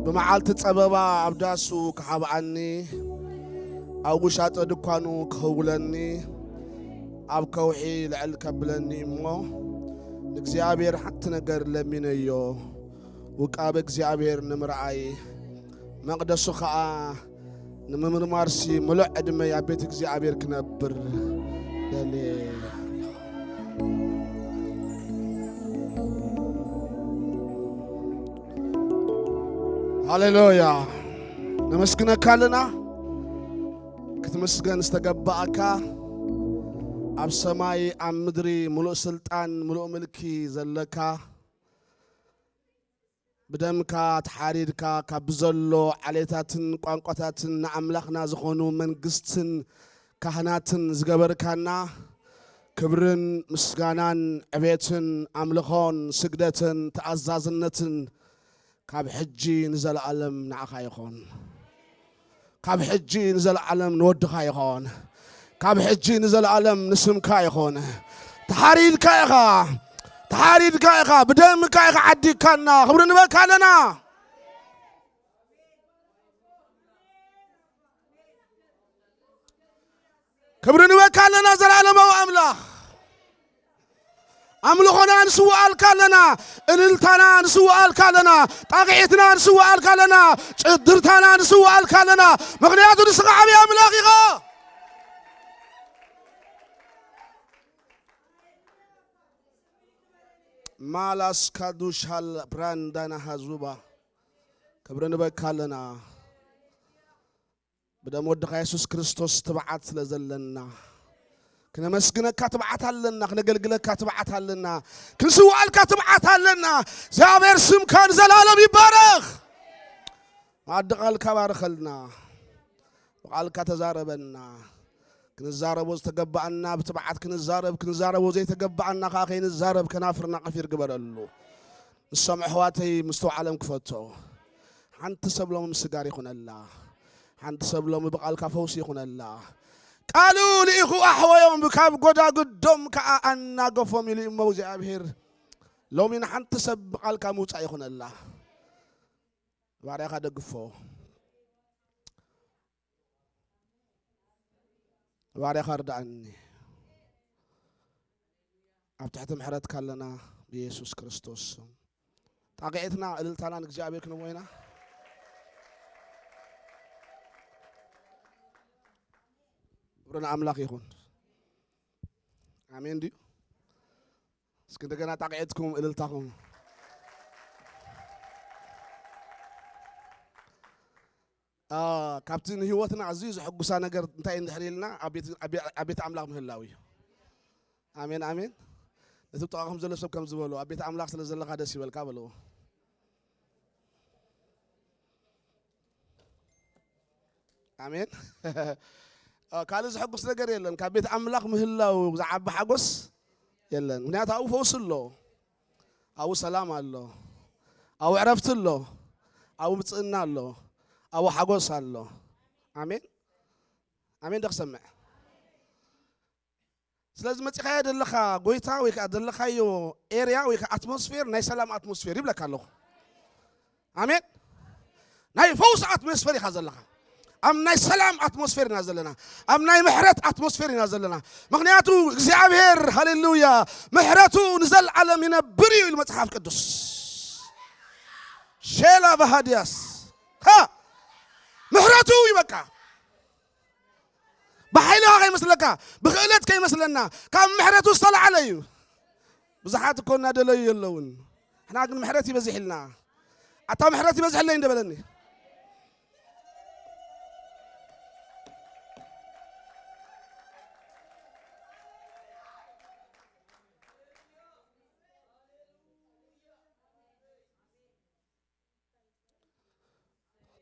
ብመዓልቲ ጸበባ ኣብ ዳሱ ክሓብኣኒ፣ ኣብ ውሻጠ ድኳኑ ክኽውለኒ፣ ኣብ ከውሒ ልዕል ከብለኒ እሞ፣ ንእግዚኣብሔር ሓንቲ ነገር ለሚነዮ፣ ውቃበ እግዚኣብሔር ንምርኣይ፣ መቕደሱ ኸኣ ንምምርማርሲ፣ ምሉእ ዕድመይ ኣብ ቤት እግዚኣብሔር ክነብር ደልየ። ሃሌሉያ። ነመስግነካ ኣለና። ክትምስገን ዝተገባእካ፣ ኣብ ሰማይ ኣብ ምድሪ ምሉእ ስልጣን ምሉእ ምልኪ ዘለካ፣ ብደምካ ተሓሪድካ ካብ ዘሎ ዓሌታትን ቋንቋታትን ንኣምላኽና ዝኾኑ መንግስትን ካህናትን ዝገበርካና፣ ክብርን ምስጋናን ዕቤትን ኣምልኾን ስግደትን ተኣዛዝነትን ካብ ሕጂ ንዘለኣለም ንዓኻ ይኾን። ካብ ሕጂ ንዘለኣለም ንወድኻ ይኾን። ካብ ሕጂ ንዘለኣለም ንስምካ ይኾን። ተሓሪድካ ኢኻ። ተሓሪድካ ኢኻ። ብደምካ ኢኻ ዓዲግካና። ክብሪ ንበካ ኣለና። ክብሪ ንበካ ኣለና ዘላለማዊ ኣምላኽ። ኣምልኾና ንስውኣልካ ኣለና። እልልታና ንስውኣልካ ኣለና። ጣቕዒትና ንስውኣልካ ኣለና። ጭድርታና ንስውኣልካ ኣለና። ምኽንያቱ ንስኻ ዓብዪ ኣምላኽ ኢኻ። ማላስ ካዱሻል ብራንዳና ሃዙባ። ክብሪ ንበካ ኣለና። ብደም ወድኻ የሱስ ክርስቶስ ትብዓት ስለ ዘለና፣ ክነመስግነካ ትብዓት ኣለና፣ ክነገልግለካ ትብዓት ኣለና፣ ክንስውኣልካ ትብዓት ኣለና። እግዚኣብሔር ስምካ ንዘላለም ይባረኽ። መኣዲ ቃልካ ባርኸልና፣ ብቃልካ ተዛረበና። ክንዛረቦ ዝተገባኣና ብትብዓት ክንዛረብ፣ ክንዛረቦ ዘይተገባኣና ከዓ ከይንዛረብ ከናፍርና ቀፊር ግበረሉ። ንሶም ኣሕዋተይ ምስትውዓሎም ክፈቶ። ሓንቲ ሰብ ሎሚ ምስጋር ይኹነላ። ሓንቲ ሰብ ሎሚ ብቓልካ ፈውሲ ይኹነላ። ቃሉ ልኢኹ ኣሕወዮም፣ ካብ ጎዳጉዶም ከዓ ኣናገፎም ኢሉ እሞ እግዚኣብሔር። ሎሚ ንሓንቲ ሰብ ብቓልካ ምውፃእ ይኹነላ። ባርያኻ ደግፎ። ባርያኻ ርድኣኒ። ኣብ ትሕቲ ምሕረትካ ኣለና ብየሱስ ክርስቶስ ስም። ጣቕዒትና እልልታና ንእግዚኣብሔር ክንቦ ኢና። ክብሪ ንኣምላኽ ይኹን። ኣሜን ድዩ? እስኪ እንደገና ጣቕዒትኩም እልልታኹም። አ፣ ካብቲ ንህይወትና ኣዝዩ ዘሐጉሳ ነገር እንታይ እዩ እንድሕር ኢልና ኣብ ቤት፣ ኣብ ቤ-፣ ኣብ ቤት ኣምላኽ ምህላው እዩ። ኣሜን፣ ኣሜን። ነቲ ጥቓኹም ዘሎ ሰብ ከም ዝበሎ፣ ኣብ ቤት ኣምላኽ ስለ ዘለኻ ደስ ይበልካ በልዎ። ኣሜን። አ፣ ካልእ ዘሐጉስ ነገር የለን። ካብ ቤት ኣምላኽ ምህላው ዝዓቢ ሓጎስ የለን። ምክንያቱ ኣብኡ ፈውሲ ኣሎ፣ ኣብኡ ሰላም ኣሎ፣ ኣብኡ ዕረፍቲ ኣሎ፣ ኣብኡ ብፅእና ኣሎ፣ ኣብኡ ሓጎስ ኣሎ። ኣሜን፣ ኣሜን። ዶ ክሰምዕ? ስለዚ መፂኻዮ ዘለኻ ጎይታ ወይ ከዓ ዘለኻዮ ኤርያ ወይ ከዓ ኣትሞስፌር ናይ ሰላም ኣትሞስፌር ይብለካ ኣለኹ። ኣሜን። ናይ ፈውሲ ኣትሞስፌር ኢኻ ዘለኻ። ኣብ ናይ ሰላም ኣትሞስፌር ኢና ዘለና። ኣብ ናይ ምሕረት ኣትሞስፌር ኢና ዘለና። ምኽንያቱ እግዚኣብሔር፣ ሃሌሉያ፣ ምሕረቱ ንዘለዓለም ይነብር እዩ ኢሉ መጽሓፍ ቅዱስ። ሼላ ባህድያስ፣ ሃ፣ ምሕረቱ እዩ በቃ። ብሓይልኻ ከይመስለካ፣ ብኽእለት ከይመስለና፣ ካብ ምሕረቱ ዝተላዕለ እዩ። ብዙሓት እኮ እናደለዩ የለውን። ንሕና ግን ምሕረት ይበዝሕልና። ኣታ ምሕረት ይበዝሕለይ እንደ በለኒ።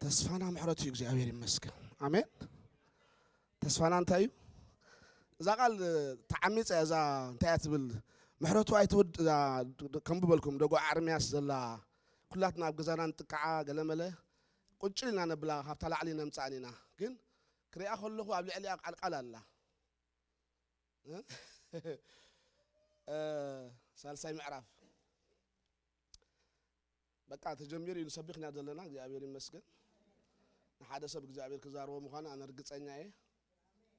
ተስፋና ምሕረቱ እዩ፣ እግዚኣብሔር ይመስገን። ኣሜን። ተስፋና እንታይ እዩ? እዛ ቃል ተዓሚጸ እያ፣ እዛ እንታይ እያ ትብል? ምሕረቱ ኣይትወድ-፣ እዛ ከንብበልኩም፣ ደጎ ኣርምያስ ዘላ፣ ኩላትና ኣብ ገዛና ንጥቅዓ፣ ገለመለ፣ ቁጭ ኢልና ነብላ፣ ካብታ ላዕሊ ነምጽኣን ኢና። ግን ክሪኣ ከለኹ ኣብ ልዕሊኣ ቃል ቃል ኣላ። እ? እ፣ ሳልሳይ ምዕራፍ። በቃ ተጀሚሩ እዩ፣ ንሰብኽ ኢና ዘለና። እግዚኣብሔር ይመስገን። ንሓደ ሰብ እግዚኣብሔር ክዛረቦ ምዃኑ ኣነ ርግጸኛ እየ።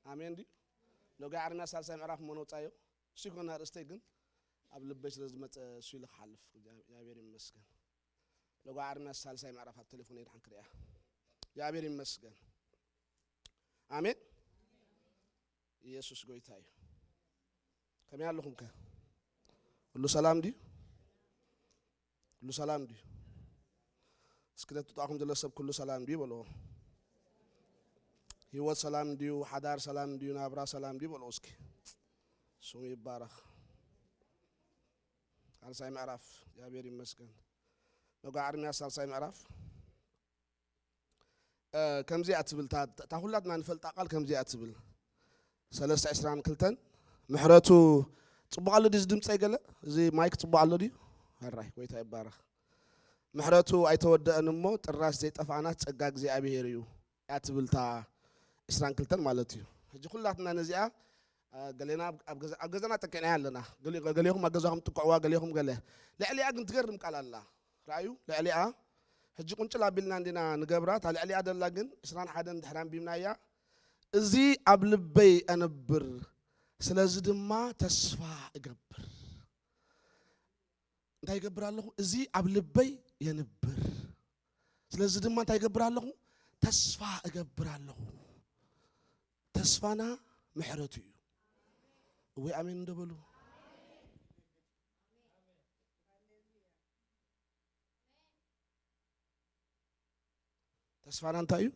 ኣሜን ድዩ? ሎጋ ኤርምያስ ሳልሳይ ምዕራፍ እሞ ነውጻዮ። እሱ ይኮን ኣርእስተይ፣ ግን ኣብ ልበይ ስለ ዝመጸ እሱ ኢለ ክሓልፍ። እግዚኣብሔር ይመስገን። ሎጋ ኤርምያስ ሳልሳይ ምዕራፍ ኣብ ቴሌፎን ድሓን ክሪኣ። እግዚኣብሔር ይመስገን። ኣሜን። ኢየሱስ ጎይታ እዩ። ከመይ ኣለኹም ከ? ኩሉ ሰላም ድዩ? ኩሉ ሰላም ድዩ? እስኪ ነቲ ጥቓኹም ዘሎ ሰብ ኩሉ ሰላም ድዩ በልዎ። ህይወት ሰላም ድዩ? ሓዳር ሰላም ድዩ? ናብራ ሰላም ድዩ በልዎ እስኪ። ስሙ ይባረኽ። ሳልሳይ ምዕራፍ፣ እግዚኣብሔር ይመስገን። ሎጋ ኤርምያስ ሳልሳይ ምዕራፍ፣ እ፣ ከምዚኣ ትብል፣ እታ፣ እታ ኩላትና ንፈልጣ ቃል ከምዚኣ ትብል። ሰለስተ ዕስራን ክልተን፣ ምሕረቱ ጽቡቕ ኣሎ ድዩ? እዚ ድምጸይ ገለ፣ እዚ ማይክ ጽቡቕ ኣሎ ድዩ? ሕራይ፣ ጎይታ ይባረኽ። ምሕረቱ ኣይተወደአን እሞ፣ ጥራስ ዘይጠፋእና ጸጋ እግዚኣብሔር እዩ። እያ ትብል እታ ዕስራን ክልተን ማለት እዩ። ሕጂ ኩላትና ነዚኣ፣ እ፣ ገሌና ኣብ፣ ኣብ ገዛ፣ ኣብ ገዛና ጠቂዕናያ ኣለና። ገሌ-፣ ገሌኹም ኣብ ገዛኹም ትጥቅዕዋ፣ ገሌኹም ገለ። ልዕሊኣ ግን ትገርም ቃል ኣላ። ረኣዩ፣ ልዕሊኣ ሕጂ ቁንጭል ኣቢልና እንዲና ንገብራ። እታ ልዕሊኣ ደላ ግን ዕስራን ሓደን ድሕሪ ኣንቢብናያ፣ "እዚ ኣብ ልበይ ኣነብር፣ ስለዚ ድማ ተስፋ እገብር።" እንታይ ይገብር ኣለኹ? እዚ ኣብ ልበይ የንብር። ስለዚ ድማ እንታይ ይገብር ኣለኹ? ተስፋ እገብር ኣለኹ። ተስፋና ምሕረቱ እዩ። እወይ ኣሜን እንዶ በሉ። ተስፋና እንታይ እዩ?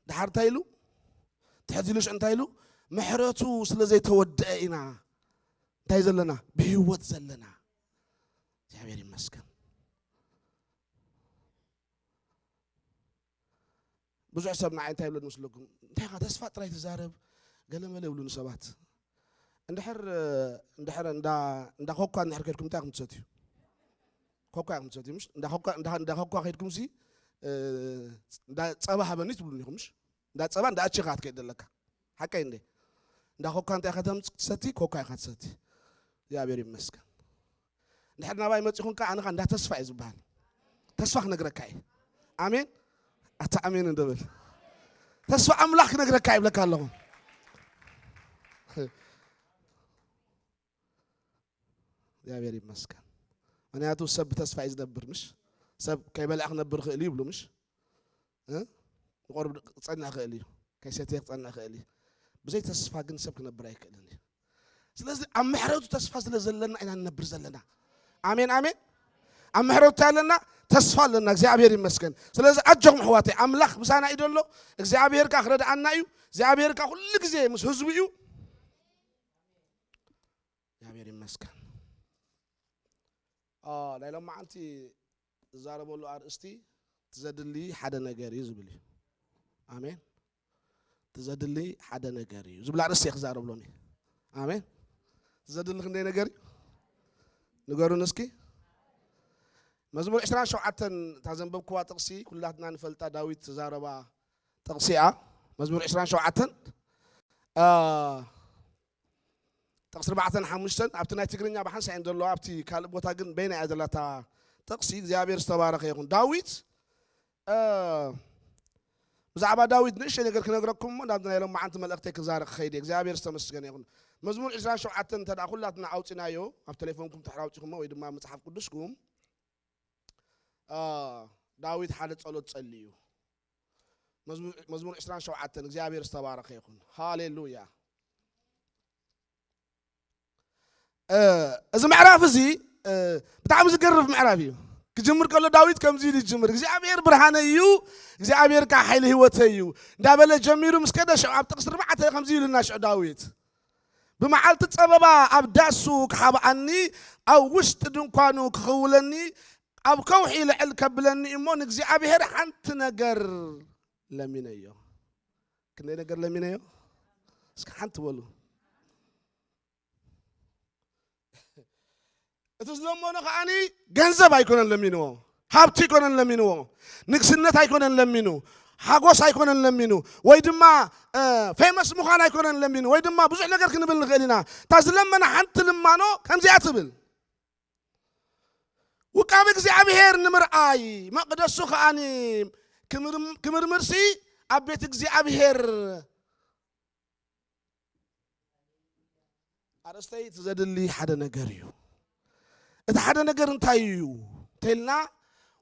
ደሓር እንታይ ኢሉ? ትሕት ኢሉ ሽዑ እንታይ ኢሉ? ምሕረቱ ስለ ዘይተወደአ ኢና እንታይ ዘለና? ብህይወት ዘለና። እግዚኣብሔር ይመስገን። ብዙሕ ሰብ ንዓይ እንታይ ይብለኒ መስለኩም? እንታይ ኢኻ ተስፋ ጥራይ ትዛረብ? ገለ መለ ይብሉኒ ሰባት። እንድሕር፣ እንድሕር እንዳ፣ እንዳ ኮኳ እንድሕር ከድኩም እንታይ ኢኹም ትሰትዩ? ኮኳ ኢኹም ትሰትዩ፣ ምሽ? እንዳ ኮኳ፣ እንዳ፣ እንዳ ኮኳ ከድኩም ሲ፣ እ፣ እንዳ ጸባ ሃበኒ ትብሉኒ ኢኹም፣ ምሽ? እንዳ ጸባ፣ እንዳ ኣቺኻ ክትከይድ ዘለካ። ሓቀይ እንዴ? እንዳ ኮኳ እንታይ ኢኻ ተምጽ-፣ ትሰቲ? ኮኳ ኢኻ ትሰቲ። እግዚኣብሔር ይመስገን። እንድሕር ናባይ መጺኹም ከኣ ኣነ ኸኣ እንዳ ተስፋ እየ ዝበሃል። ተስፋ ክነግረካ እየ። ኣሜን። ኣታ ኣሜን እንዶ በል። ተስፋ ኣምላኽ ክነግረካ እየ ይብለካ ኣለኹ። እግዚኣብሔር ይመስገን። ምኽንያቱ ሰብ ብተስፋ እዩ ዝነብር፣ ምሽ? ሰብ ከይበልዐ ክነብር ይኽእል እዩ ይብሉ፣ ምሽ? እ? ንቆርብ ክጸንዕ ይኽእል እዩ፣ ከይሰተየ ክጸንዕ ይኽእል እዩ። ብዘይ ተስፋ ግን ሰብ ክነብር ኣይክእልን እዩ። ስለዚ ኣብ ምሕረቱ ተስፋ ስለ ዘለና ኢና ንነብር ዘለና። ኣሜን፣ ኣሜን። ኣብ ምሕረቱ ኣለና፣ ተስፋ ኣለና። እግዚኣብሔር ይመስገን። ስለዚ ኣጆኹም ኣሕዋተይ፣ ኣምላኽ ምሳና እዩ ዘሎ። እግዚኣብሔር ከኣ ክረድኣና እዩ። እግዚኣብሔር ከኣ ኩሉ ግዜ ምስ ህዝቡ እዩ። እግዚኣብሔር ይመስገን። አ፣ ናይ ሎማዓንቲ ዝዛረበሉ ኣርእስቲ፣ "ትዘድሊ ሓደ ነገር እዩ" ዝብል እዩ። ኣሜን። "ትዘድሊ ሓደ ነገር እዩ" ዝብል ኣርእስቲ እየ ክዛረብ ሎሚ። ኣሜን። ትዘድሊ ክንደይ ነገር እዩ? ንገሩን እስኪ። መዝሙር ዕስራን ሸውዓተን፣ እታ ዘንበብክዋ ጥቕሲ፣ ኩላትና ንፈልጣ፣ ዳዊት ዝዛረባ ጥቕሲ እያ። መዝሙር ዕስራን ሸውዓተን፣ አ፣ ጥቕሲ ኣርባዕተን ሓሙሽተን ኣብቲ ናይ ትግርኛ ብሓንሳእ እየን ዘለዋ፣ ኣብቲ ካልእ ቦታ ግን በይና እያ ዘላታ ጥቕሲ። እግዚኣብሔር ዝተባረኸ ይኹን። ዳዊት፣ እ፣ ብዛዕባ ዳዊት ንእሽተይ ነገር ክነግረኩም እሞ ናብ ናይ ሎማዓንቲ መልእኽተይ ክዛረብ ክኸይድ እየ። እግዚኣብሔር ዝተመስገነ ይኹን። መዝሙር ዕስራን ሸውዓተን እንተ ደኣ ኩላትና ኣውጺናዮ፣ ኣብ ቴሌፎንኩም ድሕሪ ኣውጺኹሞ ወይ ድማ መጽሓፍ ቅዱስኩም፣ እ፣ ዳዊት ሓደ ጸሎት ጸልዩ። መዝሙር፣ መዝሙር ዕስራን ሸውዓተን፣ እግዚኣብሔር ዝተባረኸ ይኹን። ሃሌሉያ። እ፣ እዚ ምዕራፍ እዚ፣ እ፣ ብጣዕሚ ዝገርፍ ምዕራፍ እዩ። ክጅምር ከሎ ዳዊት ከምዚ ኢሉ ይጅምር፣ "እግዚኣብሔር ብርሃነይ እዩ፣ እግዚኣብሔር ከኣ ሓይሊ ህይወተይ እዩ" እንዳበለ ጀሚሩ ምስ ከደ፣ ሽዑ ኣብ ጥቕሲ ኣርባዕተ ከምዚ ኢሉና ሽዑ ዳዊት፣ "ብመዓልቲ ጸበባ ኣብ ዳሱ ክሓብኣኒ፣ ኣብ ውሽጢ ድንኳኑ ክኽውለኒ፣ ኣብ ከውሒ ልዕል ከብለኒ እሞ ንእግዚኣብሔር ሓንቲ ነገር ለሚነዮ።" ክንደይ ነገር ለሚነዮ? እስኪ ሓንቲ በሉ። እቲ ዝለመኖ ከዓኒ ገንዘብ ኣይኮነን ለሚንዎ፣ ሃብቲ ኣይኮነን ለሚንዎ፣ ንግስነት ኣይኮነን ለሚኑ፣ ሓጎስ ኣይኮነን ለሚኑ፣ ወይ ድማ፣ እ፣ ፌመስ ምዃን ኣይኮነን ለሚኑ፣ ወይ ድማ ብዙሕ ነገር ክንብል ንኽእል ኢና። እታ ዝለመና ሓንቲ ልማኖ ከምዚኣ ትብል፣ ውቃበ እግዚኣብሔር ንምርኣይ፣ መቕደሱ ከኣኒ ክምርም-፣ ክምርምርሲ ኣብ ቤት እግዚኣብሔር። ኣርእስተይ እቲ ዘድሊ ሓደ ነገር እዩ። እቲ ሓደ ነገር እንታይ እዩ እንተልና፣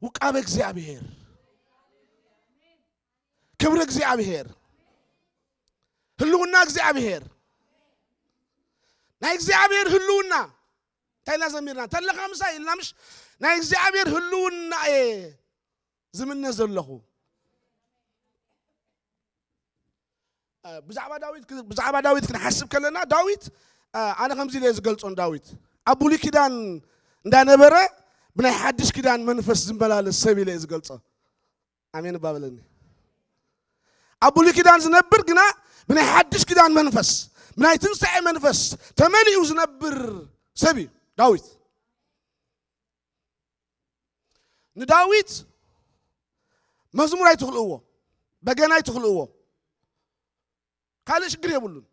ውቃበ እግዚኣብሔር፣ ክብሪ እግዚኣብሔር፣ ህልውና እግዚኣብሔር፣ ናይ እግዚኣብሔር ህልውና። እንታይ ኢልና ዘሚርና? እንተለኻ ምሳይ ኢልና ምሽ? ናይ እግዚኣብሔር ህልውና እየ ዝምነ ዘለኹ። እ፣ ብዛዕባ ዳዊት ክ-፣ ብዛዕባ ዳዊት ክንሓስብ ከለና፣ ዳዊት፣ እ፣ ኣነ ከምዚ ኢለ እየ ዝገልጾ። ንዳዊት ኣብ ብሉይ ኪዳን እንዳነበረ ብናይ ሓድሽ ኪዳን መንፈስ ዝመላለስ ሰብ ኢለ እየ ዝገልጾ። ኣሜን እባ በለኒ። ኣብ ብሉይ ኪዳን ዝነብር ግና ብናይ ሓድሽ ኪዳን መንፈስ፣ ብናይ ትንሳኤ መንፈስ ተመሊኡ ዝነብር ሰብ እዩ ዳዊት። ንዳዊት መዝሙር ኣይትኽልእዎ፣ በገና ኣይትኽልእዎ፣ ካልእ ሽግር የብሉን።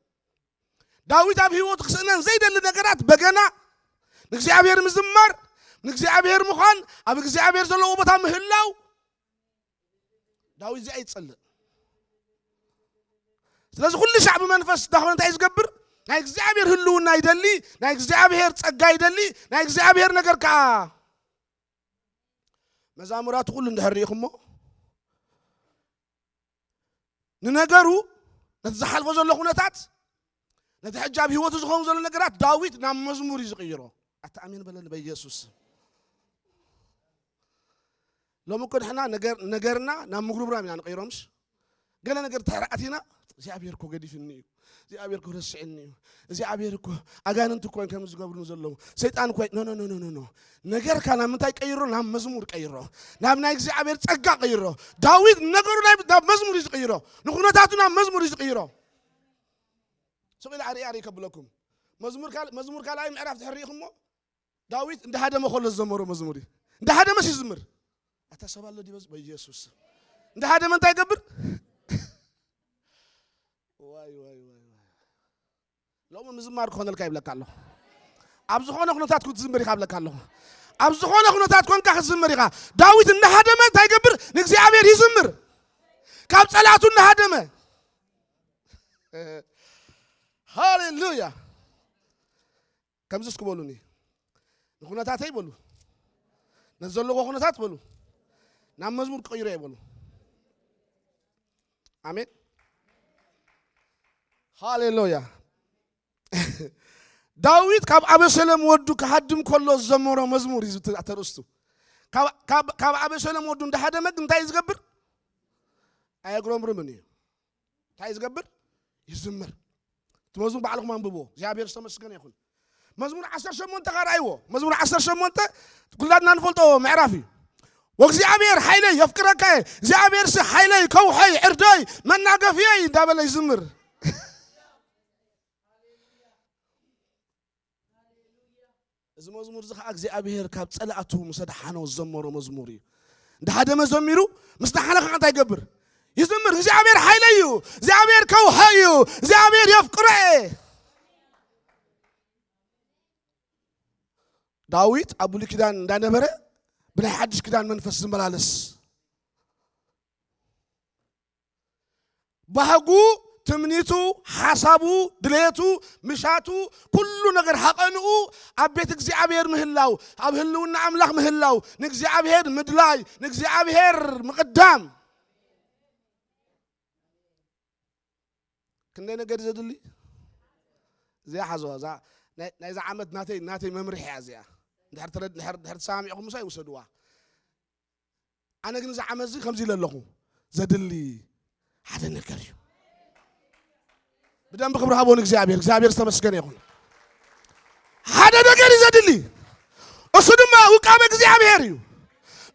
ዳዊት ኣብ ህይወቱ ክስእነን ዘይደሊ ነገራት፣ በገና፣ ንእግዚኣብሔር ምዝማር፣ ንእግዚኣብሔር ምዃን፣ ኣብ እግዚኣብሔር ዘለዎ ቦታ ምህላው፣ ዳዊት እዚኣ ይጸልእ። ስለዚ ኩሉ ሻዕ ብመንፈስ እንዳኾነ እንታይ እዩ ዝገብር? ናይ እግዚኣብሔር ህልውና ይደሊ፣ ናይ እግዚኣብሔር ጸጋ ይደሊ፣ ናይ እግዚኣብሔር ነገር ከኣ። መዛሙራቱ ኩሉ እንድሕር ርኢኹሞ፣ ንነገሩ፣ ነቲ ዝሓልፎ ዘሎ ኩነታት፣ ነቲ ሕጂ ኣብ ህይወቱ ዝኸውን ዘሎ ነገራት ዳዊት ናብ መዝሙር እዩ ዝቕይሮ። ኣታ ኣሜን በለኒ በኢየሱስ። ሎሚ እኮ ንሕና ነገር-፣ ነገርና ናብ ምጉርምራም ኢና ንቕይሮ፣ ምሽ? ገለ ነገር ድሕሪ ኣቲና፣ እግዚኣብሔር እኮ ገዲፍኒ እዩ፣ እግዚኣብሔር እኮ ረስዕኒ እዩ፣ እግዚኣብሔር እኮ፣ ኣጋንንቲ እኮ እዮም ከምዚ ዝገብሩኒ ዘለዉ፣ ሰይጣን እኮ፣ ኖ፣ ኖ፣ ኖ። ነገርካ ናብ ምንታይ ቀይሮ? ናብ መዝሙር ቀይሮ፣ ናብ ናይ እግዚኣብሔር ጸጋ ቀይሮ። ዳዊት ነገሩ ናይ-፣ ናብ መዝሙር እዩ ዝቕይሮ፣ ንኹነታቱ ናብ መዝሙር እዩ ዝቕይሮ። ስቕ ኢለ ኣርእያ ኣርእይ ከብለኩም። መዝሙር ካል-፣ መዝሙር ካልኣይ ምዕራፍ ድሕር ርኢኹሞ፣ ዳዊት እንዳሃደመ ከሎ ዝዘመሮ መዝሙር እዩ። እንዳሃደመስ ይዝምር። ኣታ ሰብ ኣሎ ዲበዝ በኢየሱስ። እንዳሃደመ እንታይ ይገብር? ዋይ፣ ዋይ፣ ዋይ፣ ዋይ። ሎሚ ምዝማር ክኾነልካ ይብለካ ኣለኹ። ኣብ ዝኾነ ኩነታት ክትዝምር ኢኻ እብለካ ኣለኹ። ኣብ ዝኾነ ኩነታት ኮንካ ክትዝምር ኢኻ። ዳዊት እንዳሃደመ እንታይ ይገብር? ንእግዚኣብሔር ይዝምር። ካብ ጸላእቱ እንዳሃደመ። ሃሌሉያ። ከምዚ እስኪ በሉኒ። ንኩነታተይ በሉ። ነቲ ዘለዎ ኩነታት በሉ። ናብ መዝሙር ክቕይሮ እየ በሉ። ኣሜን። ሃሌሉያ። ዳዊት ካብ ኣበሰሎም ወዱ ክሃድም ከሎ ዝዘመሮ መዝሙር እዩ ዝት-፣ ኣተርእስቱ። ካብ፣ ካብ፣ ካብ ኣበሰሎም ወዱ እንዳሃደመ ግን እንታይ እዩ ዝገብር? ኣየጉረምርምን እዩ። እንታይ እዩ ዝገብር? ይዝምር። እቲ መዝሙር ባዕልኹም ኣንብብዎ። እግዚኣብሔር ዝተመስገነ ይኹን። መዝሙር ዓሰርተ ሸሞንተ ኻርኣይዎ። መዝሙር ዓሰርተ ሸሞንተ ኩላትና ንፈልጦ ምዕራፍ እዩ። "ወእግዚኣብሔር ሓይለይ የፍቅረካ እየ፣ እግዚኣብሔርሲ ሓይለይ ከውሐይ ዕርደይ መናገፍየይ" እንዳበለ ይዝምር። እዚ መዝሙር እዚ ኸዓ እግዚኣብሔር ካብ ጸላእቱ ምስ ኣድሓኖ ዝዘመሮ መዝሙር እዩ። እንዳሃደመ ዘሚሩ፣ ምስ ደሓነ ኸዓ እንታይ ይገብር? ይዝምር። "እግዚኣብሔር ሓይለይ እዩ፣ እግዚኣብሔር ከውሐይ እዩ፣ እግዚኣብሔር የፍቅሮ እየ።" ዳዊት ኣብ ብሉይ ኪዳን እንዳነበረ ብናይ ሓድሽ ኪዳን መንፈስ ዝመላለስ፣ ባህጉ፣ ትምኒቱ፣ ሓሳቡ፣ ድሌቱ፣ ምሻቱ፣ ኩሉ ነገር ሃቐንኡ ኣብ ቤት እግዚኣብሔር ምህላው፣ ኣብ ህልውና ኣምላኽ ምህላው፣ ንእግዚኣብሔር ምድላይ፣ ንእግዚኣብሔር ምቕዳም። ክንደይ ነገር እዩ ዘድሊ? እዚኣ ሓዝዋ፣ እዛ ናይ-፣ ናይዛ ዓመት ናተይ፣ ናተይ መምርሒ እያ እዚኣ። እንድሕር ተረድ-፣ እንድሕር፣ እንድሕር ተሰማሚዕኹም ምሳይ ውሰድዋ። ኣነ ግን እዚ ዓመት እዚ ከምዚ ኢለ ኣለኹ፣ ዘድሊ ሓደ ነገር እዩ። ብደንብ ክብሪ ሃቦ ንእግዚኣብሔር። እግዚኣብሔር ዝተመስገነ ይኹን። ሓደ ነገር እዩ ዘድሊ። እሱ ድማ ውቃበ እግዚኣብሔር እዩ።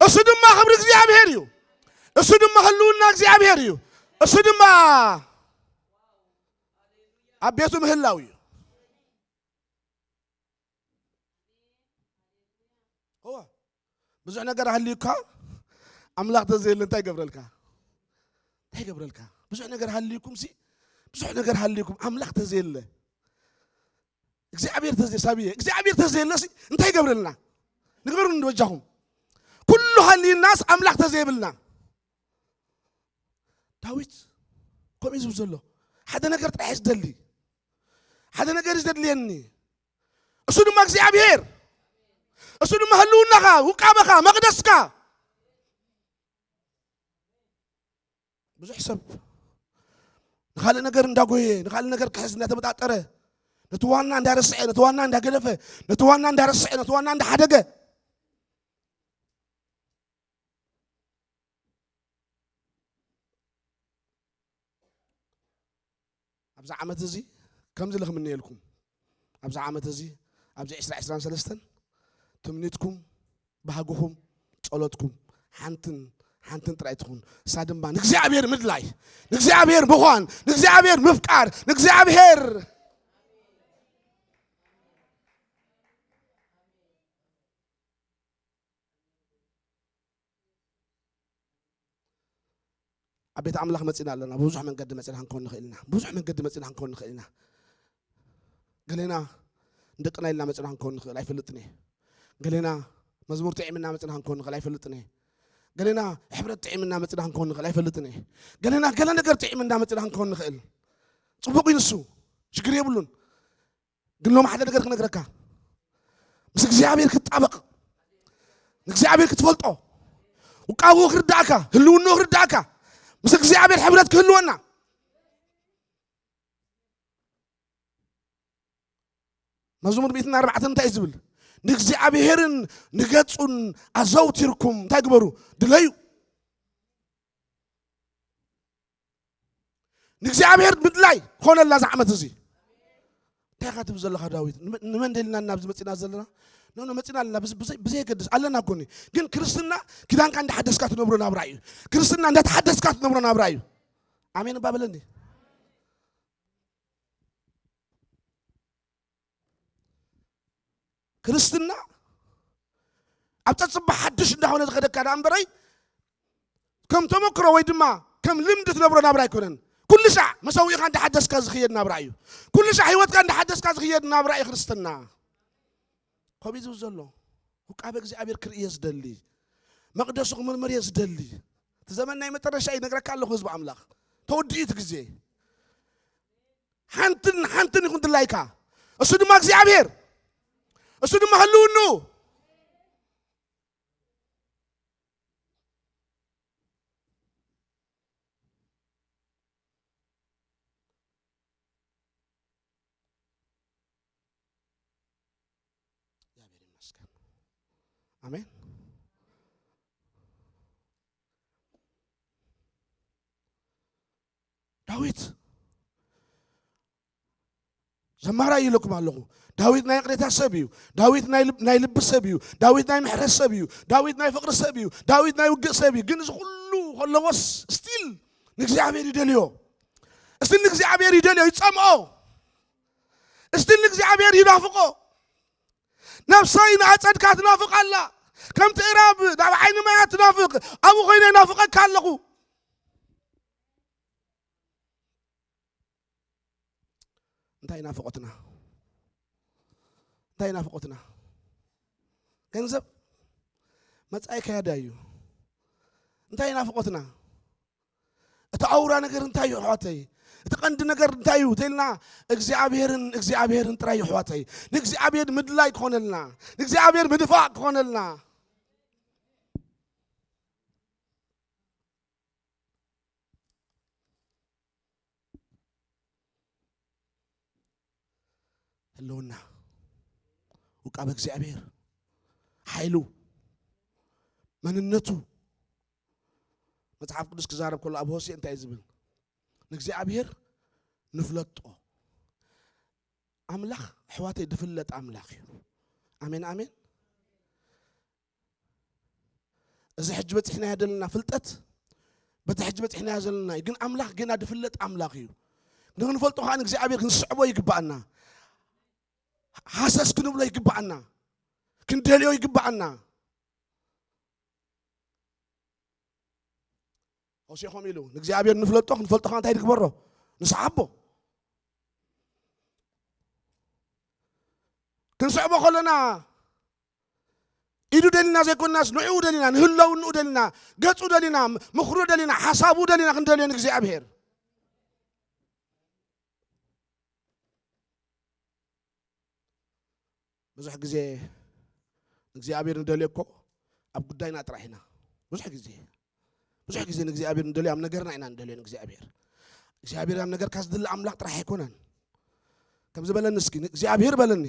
እሱ ድማ ክብሪ እግዚኣብሔር እዩ። እሱ ድማ ህልውና እግዚኣብሔር እዩ። እሱ ድማ ኣብ ቤቱ ምህላው እዩ። እወ፣ ብዙሕ ነገር ኣህልዩካ ኣምላኽ ተዘየለ እንታይ ይገብረልካ? እንታይ ይገብረልካ? ብዙሕ ነገር ሃልዩኩም ሲ፣ ብዙሕ ነገር ሃልዩኩም ኣምላኽ ተዘየለ፣ እግዚኣብሔር ተዘየ-፣ ሳብየ፣ እግዚኣብሔር ተዘየለ ሲ እንታይ ይገብረልና? ንግበሩ እንዶ በጃኹም። ኩሉ ሃልይናስ ኣምላኽ ተዘይብልና። ዳዊት ከምኡ እዩ ዝብል ዘሎ። ሓደ ነገር ጥራሕ እዩ ዝደሊ። ሓደ ነገር እዩ ዘድልየኒ። እሱ ድማ እግዚኣብሔር። እሱ ድማ ህልውናኻ፣ ውቃበኻ፣ መቕደስካ። ብዙሕ ሰብ ንኻልእ ነገር እንዳጎየ፣ ንኻልእ ነገር ክሕዝ እንዳተመጣጠረ፣ ነቲ ዋና እንዳረስዐ፣ ነቲ ዋና እንዳገደፈ፣ ነቲ ዋና እንዳረስዐ፣ ነቲ ዋና እንዳሓደገ፣ ኣብዚ ዓመት እዚ ከምዚ ኢለ ክምነየልኩም። ኣብዚ ዓመት እዚ፣ ኣብዚ ዕስራ ዕስራን ሰለስተን ትምኒትኩም፣ ባህግኹም፣ ጸሎትኩም ሓንትን ሓንትን ጥራይ ትኹን። እሳ ድማ ንእግዚኣብሔር ምድላይ፣ ንእግዚኣብሔር ምዃን፣ ንእግዚኣብሔር ምፍቃር፣ ንእግዚኣብሔር ኣብ ቤት ኣምላኽ መጺና ኣለና። ብዙሕ መንገዲ መጺና ክንከውን ንኽእል ኢና። ብዙሕ መንገዲ መጺና ክንከውን ንኽእል ኢና። ገሌና ንደቅና ኢልና መጺና ክንከውን ንኽእል ኣይፈልጥን እየ። ገሌና መዝሙር ጥዒምና መጺና ክንከውን ንኽእል ኣይፈልጥን እየ። ገሌና ሕብረት ጥዒምና መጺና ክንከውን ንኽእል ኣይፈልጥን እየ። ገሌና ገለ ነገር ጥዒምና መጺና ክንከውን ንኽእል። ጽቡቕ እዩ ንሱ። ሽግር የብሉን። ግን ሎም ሓደ ነገር ክነግረካ፣ ምስ እግዚኣብሔር ክትጣበቕ፣ ንእግዚኣብሔር ክትፈልጦ፣ ውቃብኡ ክርዳእካ፣ ህልውንኡ ክርዳእካ፣ ምስ እግዚኣብሔር ሕብረት ክህልወና። መዝሙር ሚእትን ኣርባዕተን እንታይ እዩ ዝብል? ንእግዚኣብሔርን ንገጹን ኣዘውቲርኩም እንታይ ግበሩ? ድለዩ። ንእግዚኣብሔር ምድላይ ኮነላ እዛ ዓመት እዚ። እንታይ ኢኻ ትብል ዘለኻ ዳዊት? ንመ-፣ ንመን ደሊና ናብዚ መጺና ዘለና? ኖ፣ ኖ፣ መጺና ኣለና። ብዝ-፣ ብዘይ-፣ ብዘየገድስ ኣለና እኮ ኒ። ግን ክርስትና ኪዳንካ እንዳሓደስካ ትነብሮ ናብራ እዩ። ክርስትና እንዳተሓደስካ ትነብሮ ናብራ እዩ። ኣሜን እባ በለኒ። ክርስትና ኣብ ጸጽባ ሓድሽ እንዳኾነ ዝኸደካ ደኣ እምበረይ፣ ከም ተመክሮ ወይ ድማ ከም ልምዲ ትነብሮ ናብራ ኣይኮነን። ኩሉ ሻዕ መሰዊእኻ እንዳሓደስካ ዝኽየድ ናብራ እዩ። ኩሉ ሻዕ ህይወትካ እንዳሓደስካ ዝኽየድ ናብራ እዩ ክርስትና። ከምኡ እዩ ዝብል ዘሎ። ውቃበ እግዚኣብሔር ክርኢ እየ ዝደሊ። መቕደሱ ክምርምር እየ ዝደሊ። እቲ ዘመን ናይ መጨረሻ እዩ፣ ይነግረካ ኣለኹ ህዝቢ ኣምላኽ። ተወዲኡ እቲ ግዜ። ሓንትን ሓንትን ይኹን ድላይካ። እሱ ድማ እግዚኣብሔር። እሱ ድማ ህልውኑ። እግዚኣብሔር ይመስገን። ኣሜን። ዳዊት ዘማራይ ኢለኩም ኣለኹ። ዳዊት ናይ ይቕሬታ ሰብ እዩ። ዳዊት ናይ ልብ-፣ ናይ ልቢ ሰብ እዩ። ዳዊት ናይ ምሕረት ሰብ እዩ። ዳዊት ናይ ፍቕሪ ሰብ እዩ። ዳዊት ናይ ውግእ ሰብ እዩ። ግን እዚ ኩሉ ከለዎስ ስቲል ንእግዚኣብሔር ይደልዮ። እስቲል ንእግዚኣብሔር ይደልዮ፣ ይጸምኦ። እስቲል ንእግዚኣብሔር ይናፍቆ። ነፍሰይ ንኣጸድካ ትናፍቕ ኣላ። ከምቲ እራብ ናብ ዓይኒ ማያት ትናፍቕ፣ ኣብኡ ኮይነ ይናፍቐካ ኣለኹ። እንታይ ናፍቖትና? እንታይ ናፍቖትና? ገንዘብ መጻኢ ከያዳ እዩ። እንታይ ናፍቖትና? እቲ ኣውራ ነገር እንታይ እዩ ኣሕዋተይ? እቲ ቀንዲ ነገር እንታይ እዩ ተልና እግዚኣብሔርን እግዚኣብሔርን ጥራይ እዩ ኣሕዋተይ። ንእግዚኣብሔር ምድላይ ክኾነልና፣ ንእግዚኣብሔር ምድፋእ ክኾነልና። ህልውና፣ ውቃበ እግዚኣብሔር፣ ሓይሉ፣ መንነቱ። መጽሓፍ ቅዱስ ክዛረብ ከሎ ኣብ ሆሴዕ እንታይ እዩ ዝብል? ንእግዚኣብሔር ንፍለጦ። ኣምላኽ ኣሕዋተይ ዝፍለጥ ኣምላኽ እዩ። ኣሜን፣ ኣሜን። እዚ ሕጂ በጺሕናዮ ዘለና ፍልጠት፣ በቲ ሕጂ በጺሕናዮ ዘለና እዩ። ግን ኣምላኽ ገና ዝፍለጥ ኣምላኽ እዩ። ንኽንፈልጦ ከኣ ንእግዚኣብሔር ክንስዕቦ ይግባኣና። ሃሰስ ክንብሎ ይግባኣና። ክንደልዮ ይግባኣና። ሆሴዕ ከምኡ ኢሉ፣ ንእግዚኣብሔር ንፍለጦ፣ ክንፈልጦ ከኣ እንታይ ንግበሮ? ንስዓቦ። ክንስዕቦ ከለና፣ ኢዱ ደሊና ዘይኮናስ ንዕኡ ደሊና፣ ንህለውንኡ ደሊና፣ ገጹ ደሊና፣ ምኽሩ ደሊና፣ ሓሳቡ ደሊና ክንደልዮ ንእግዚኣብሔር። ብዙሕ ግዜ እግዚኣብሔር ንደልዮ እኮ ኣብ ጉዳይና ጥራሕ ኢና። ብዙሕ ግዜ፣ ብዙሕ ግዜ ንእግዚኣብሔር ንደልዮ፣ ኣብ ነገርና ኢና ንደልዮ ንእግዚኣብሔር። እግዚኣብሔር ኣብ ነገርካ ዝድለ ኣምላኽ ጥራሕ ኣይኮነን። ከምዚ በለኒ እስኪ፣ እግዚኣብሔር በለኒ፣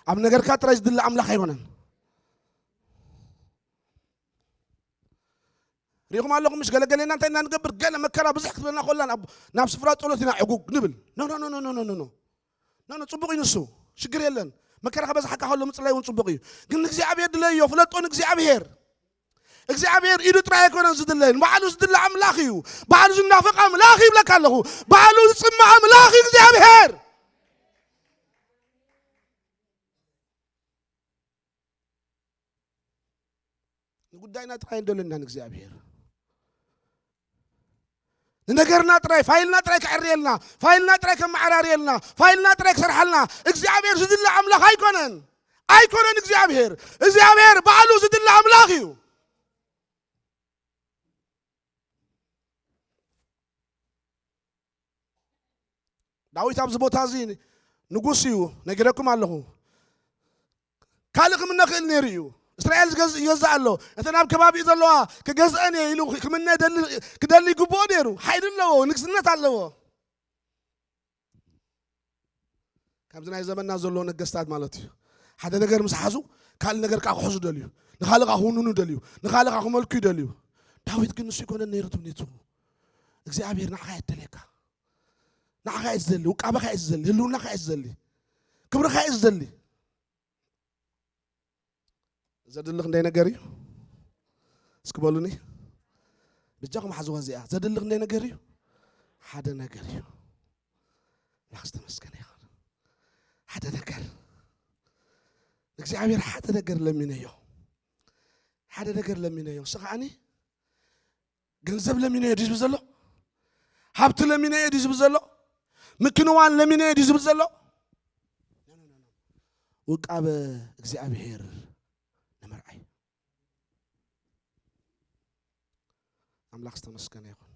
ኣብ ነገርካ ጥራይ ዝድለ ኣምላኽ ኣይኮነን። ሪኢኹም ኣለኹም ምሽ? ገለገሌና እንታይ ኢና ንገብር? ገለ መከራ ብዙሕ ክትበልና ኮላ ናብ፣ ናብ ስፍራ ጸሎት ኢና ዕጉግ ንብል። ኖ፣ ኖ፣ ኖ፣ ኖ፣ ኖ፣ ኖ፣ ኖ። ኖ፣ ኖ፣ ጽቡቕ እዩ ንሱ። ሽግር የለን። መከራ ከበዝሓካ ከሎ ምጽላይ እውን ጽቡቕ እዩ። ግን ንእግዚኣብሔር ድለዮ፣ ፍለጦ ንእግዚኣብሔር። እግዚኣብሔር ኢዱ ጥራይ ኣይኮነን ዝድለ፣ ንባዕሉ ዝድለ ኣምላኽ እዩ። ባዕሉ ዝናፈቕ ኣምላኽ ይብለካ ኣለኹ። ባዕሉ ዝጽምእ ኣምላኽ እዩ እግዚኣብሔር። ንጉዳይና ጥራይ እንደለና ንእግዚኣብሔር። ንነገርና ጥራይ፣ ፋይልና ጥራይ ከዕርየልና፣ ፋይልና ጥራይ ከመዓራርየልና፣ ፋይልና ጥራይ ክሰርሓልና እግዚኣብሔር ዝድለ ኣምላኽ ኣይኮነን። ኣይኮነን እግዚኣብሔር። እግዚኣብሔር ባዕሉ ዝድለ ኣምላኽ እዩ። ዳዊት ኣብዚ ቦታ እዚ ንጉስ እዩ፣ ነጊረኩም ኣለኹ። ካልእ ክምነ ክእል ነይሩ እዩ። እስራኤል ዝገዝ-፣ ይገዝእ ኣሎ። እተን ኣብ ከባቢኡ ዘለዋ ክገዝአን እየ ኢሉ ክምነ ደሊ-፣ ክደሊ ይግብኦ ነይሩ። ሓይሊ ኣለዎ፣ ንግስነት ኣለዎ። ካብዚ ናይ ዘመንና ዘሎ ነገስታት ማለት እዩ። ሓደ ነገር ምስ ሓዙ፣ ካልእ ነገር ከዓ ክሕዙ ደልዩ። ንኻልእ ከዓ ክውንኑ ደልዩ። ንኻልእ ከዓ ክመልኩ ይደልዩ። ዳዊት ግን ንሱ ይኮነን ነይሩ ትምኒቱ። እግዚኣብሔር ንዓኻ እየ እደልየካ። ንዓኻ እየ ዝደሊ፣ ውቃበኻ እየ ዝደሊ፣ ህልውናኻ እየ ዝደሊ፣ ክብርኻ እየ ዝደሊ። ዘድሊ ክንደይ ነገር እዩ? እስኪ በሉኒ። ብጃኹም ሓዝዋ እዚኣ። ዘድሊ ክንደይ ነገር እዩ? ሓደ ነገር እዩ። ኣምላኽ ዝተመስገነ ይኹን። ሓደ ነገር። ንእግዚኣብሔር ሓደ ነገር ለሚነዮ። ሓደ ነገር ለሚነዮ። እሱ ከዓኒ ገንዘብ ለሚነዮ ድዩ ዝብል ዘሎ? ሃብቲ ለሚነዮ ድዩ ዝብል ዘሎ? ምክንዋን ለሚነዮ ድዩ ዝብል ዘሎ? ውቃበ እግዚኣብሔር ንምርኣይ። ኣምላኽ ዝተመስገነ ይኹን።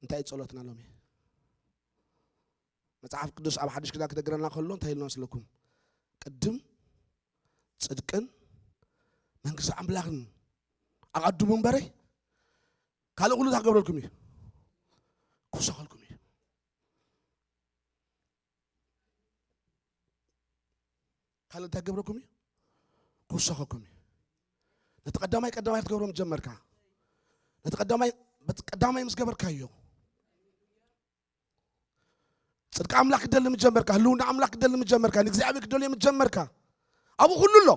እንታይ እዩ ጸሎትና ሎሚ? መጽሓፍ ቅዱስ ኣብ ሓድሽ ኪዳን ክነግረና ከሎ እንታይ ኢልና መስለኩም? ቅድም ጽድቅን መንግስቲ ኣምላኽን ኣቐድሙ እምበረይ፣ ካልእ ኩሉ እንታይ ክገብረልኩም እዩ? ክውሰኸልኩም እዩ። ካልእ እንታይ ክገብረኩም እዩ? ክውሰኸኩም እዩ። ነቲ ቀዳማይ ቀዳማይ ክትገብሮ ምስ ጀመርካ፣ ነቲ ቀዳማይ፣ በቲ ቀዳማይ ምስ ገበርካዮ፣ ጽድቂ ኣምላኽ ክደሊ ምስ ጀመርካ፣ ህልውና ኣምላኽ ክደሊ ምስ ጀመርካ፣ ንእግዚኣብሔር ክደልዮ ምስ ጀመርካ፣ ኣብኡ ኩሉ ኣሎ።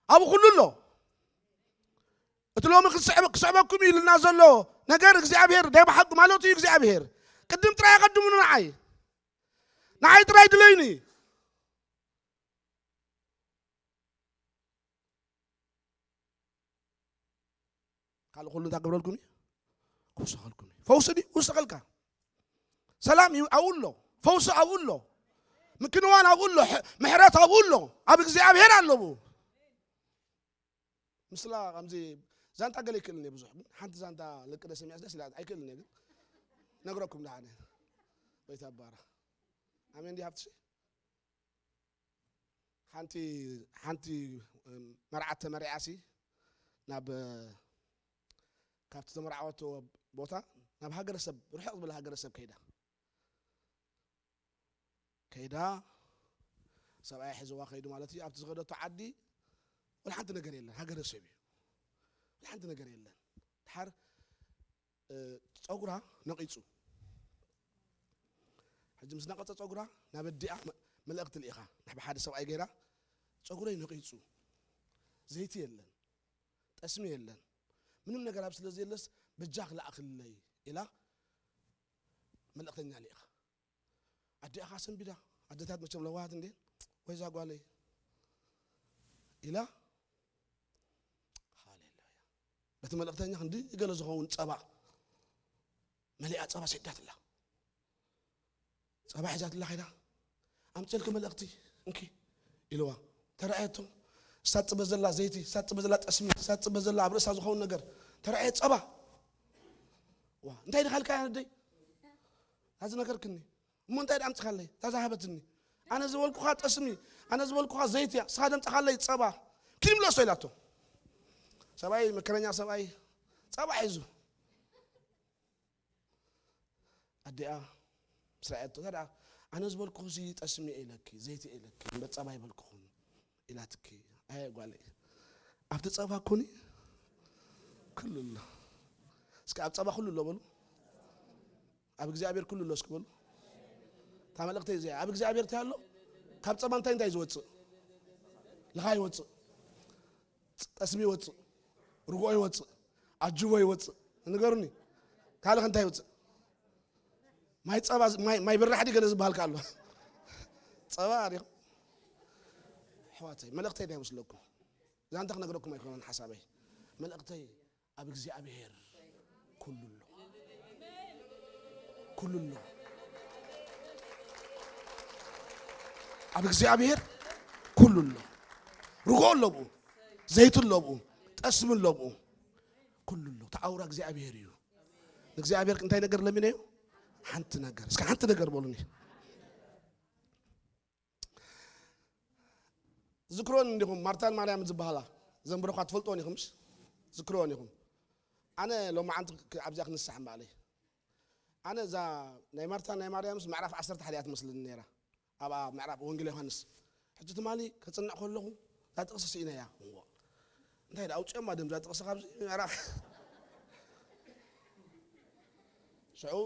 ኣብኡ ኩሉ ኣሎ። እቲ ሎሚ ክስዕብ-፣ ክስዕበኩም እዩ ኢልና ዘሎ ነገር እግዚኣብሔር ናይ ብሓቂ ማለቱ እዩ። እግዚኣብሔር ቅድም ጥራይ ኣቐድሙኒ ንዓይ፣ ንዓይ ጥራይ ድለዩኒ። ካልእ ኩሉ እንታይ ክገብረልኩም እዩ? ክውሰኸልኩም እዩ። ፈውሲ ድዩ? ውሰኸልካ። ሰላም እዩ፣ ኣብኡ ኣሎ። ፈውሲ ኣብኡ ኣሎ። ምክንዋን ኣብኡ ኣሎ። ሕ-፣ ምሕረት ኣብኡ ኣሎ። ኣብ እግዚኣብሔር ኣለዎ። ምስላ ከምዚ ዛንታ ገለ ይክእልን እየ ብዙሕ፣ ግን ሓንቲ ዛንታ ለቅደ ሰሚዐስ ደስ ኢላ ኣይክእልን እየ፣ ግን ነግረኩም ደሓነ። ወይ ታባራ። ኣሜን ዲ ሃብትሽ? ሓንቲ፣ ሓንቲ፣ እም፣ መርዓት ተመሪዓሲ ናብ፣ ካብቲ ተመርዓወቶ ቦታ ናብ ሃገረሰብ፣ ርሕቕ ዝበለ ሃገረሰብ ከይዳ። ከይዳ ሰብኣያ ሒዝዋ ከይዱ ማለት እዩ። ኣብቲ ዝኸደቶ ዓዲ ወላ ሓንቲ ነገር የለን፣ ሃገረሰብ እዩ። ወላ ሓንቲ ነገር የለን። ድሓር፣ እ፣ ጸጉራ ነቒጹ። ሕጂ ምስ ነቐጸ ጸጉራ ናብ ኣዲኣ መ-፣ መልእኽቲ ልኢኻ። ንሕቢ ሓደ ሰብኣይ ገይራ፣ "ጸጉረይ ነቒጹ፣ ዘይቲ የለን፣ ጠስሚ የለን፣ ምንም ነገር ኣብ ስለ ዘየለስ በጃ ክልኣኽለይ" ኢላ መልእኽተኛ ልኢኻ። ኣዲኣ ኸዓ ሰንቢዳ፣ ኣደታት መቸም ለዋሃት እንዴ፣ "ወይ እዛ ጓለይ" ኢላ፣ ሃሌሉያ። በቲ መልእኽተኛ ክንዲ ገለ ዝኸውን ጸባ መሊኣ ጸባ ሰዲዳትላ። ጸባ ሒዛትላ ኸይዳ፣ ኣምፅልኪ መልእኽቲ እንኪ ኢልዋ። ተረኣየቶ። ሳፅበ ዘላ ዘይቲ፣ ሳፅበ ዘላ ጠስሚ፣ ሳፅበ ዘላ ኣብ ርእሳ ዝኸውን ነገር ተረኣየ። ጸባ። ዋ፣ እንታይ ድኻ ኢልካ ኣደይ? ኣዚ ነገርክኒ። እሞ እንታይ ኣምፅኻለይ? እታ ዝሃበትኒ። ኣነ ዝበልኩኻ ጠስሚ፣ ኣነ ዝበልኩኻ ዘይቲ እያ፣ ንስኻ ደምፅኻለይ ጸባ። ኪድ ምለሶ ኢላቶ። ሰብኣይ፣ መከረኛ ሰብኣይ፣ ጸባ ሒዙ። ኣዲኣ ምስ ረኣየቶ፣ "እታ ደኣ ኣነ ዝበልኩኺ ጠስሚ እየ ኢለኪ፣ ዘይቲ እየ ኢለኪ፣ እምበር ጸባ ኣይበልኩኹን" ኢላትኪ። ኣየ ጓለይ፣ ኣብቲ ጸባ ኮኒ ኩሉ ኣሎ። እስኪ ኣብ ጸባ ኩሉ ኣሎ በሉ። ኣብ እግዚኣብሔር ኩሉ ኣሎ እስኪ በሉ። እታ መልእኽተይ እዚኣ፣ ኣብ እግዚኣብሔር እንታይ ኣሎ? ካብ ጸባ እንታይ እንታይ ዝወጽእ? ልኻ ይወጽእ። ጠስሚ ይወጽእ፣ ርግኦ ይወጽእ፣ ኣጅቦ ይወጽእ። ንገሩኒ። ካልእ እንታይ ይወጽእ? ማይ ጸባ፣ ማይ፣ ማይ ብራሕ ድዩ ገለ ዝበሃል ከ ኣሎ? ጸባ ዲኹም? ኣሕዋተይ፣ መልእኽተይ እንታይ ይመስለኩም? እዛ እንተ ክነግረኩም ኣይኮነን ሓሳበይ። መልእኽተይ ኣብ እግዚኣብሔር ኩሉ ኣሎ። ኩሉ ኣሎ። ኣብ እግዚኣብሔር ኩሉ ኣሎ። ርግኦ ኣሎ ብኡ፣ ዘይቲ ኣሎ ብኡ፣ ጠስሚ ኣሎ ብኡ። ኩሉ ኣሎ። እቲ ኣውራ እግዚኣብሔር እዩ። ንእግዚኣብሔር እንታይ ነገር ለሚነዮ? ሓንቲ ነገር። እስከ ሓንቲ ነገር በሉኒ። ዝክሮን እንዲኹም ማርታን ማርያምን ዝበሃላ ዘንብረኳ ትፈልጥዎን ኢኹም፣ ምሽ? ዝክሮን ኢኹም። ኣነ ሎማዓንቲ ክ-፣ ኣብዚኣ ክንስሕ እምበኣለይ። ኣነ እዛ ናይ ማርታን ናይ ማርያምስ ምዕራፍ ዓሰርተ ሓደ እያ ትመስልኒ ነይራ። ኣብኣ ምዕራፍ ወንጌል ዮሃንስ። ሕጂ ትማሊ ከጽንዕ ከለኹ እዛ ጥቕሲ ስኢነያ። እዋ። እንታይ ደኣ ኣውጽኦማ ድም እዛ ጥቕሲ ካብዚ ምዕራፍ። ሽዑ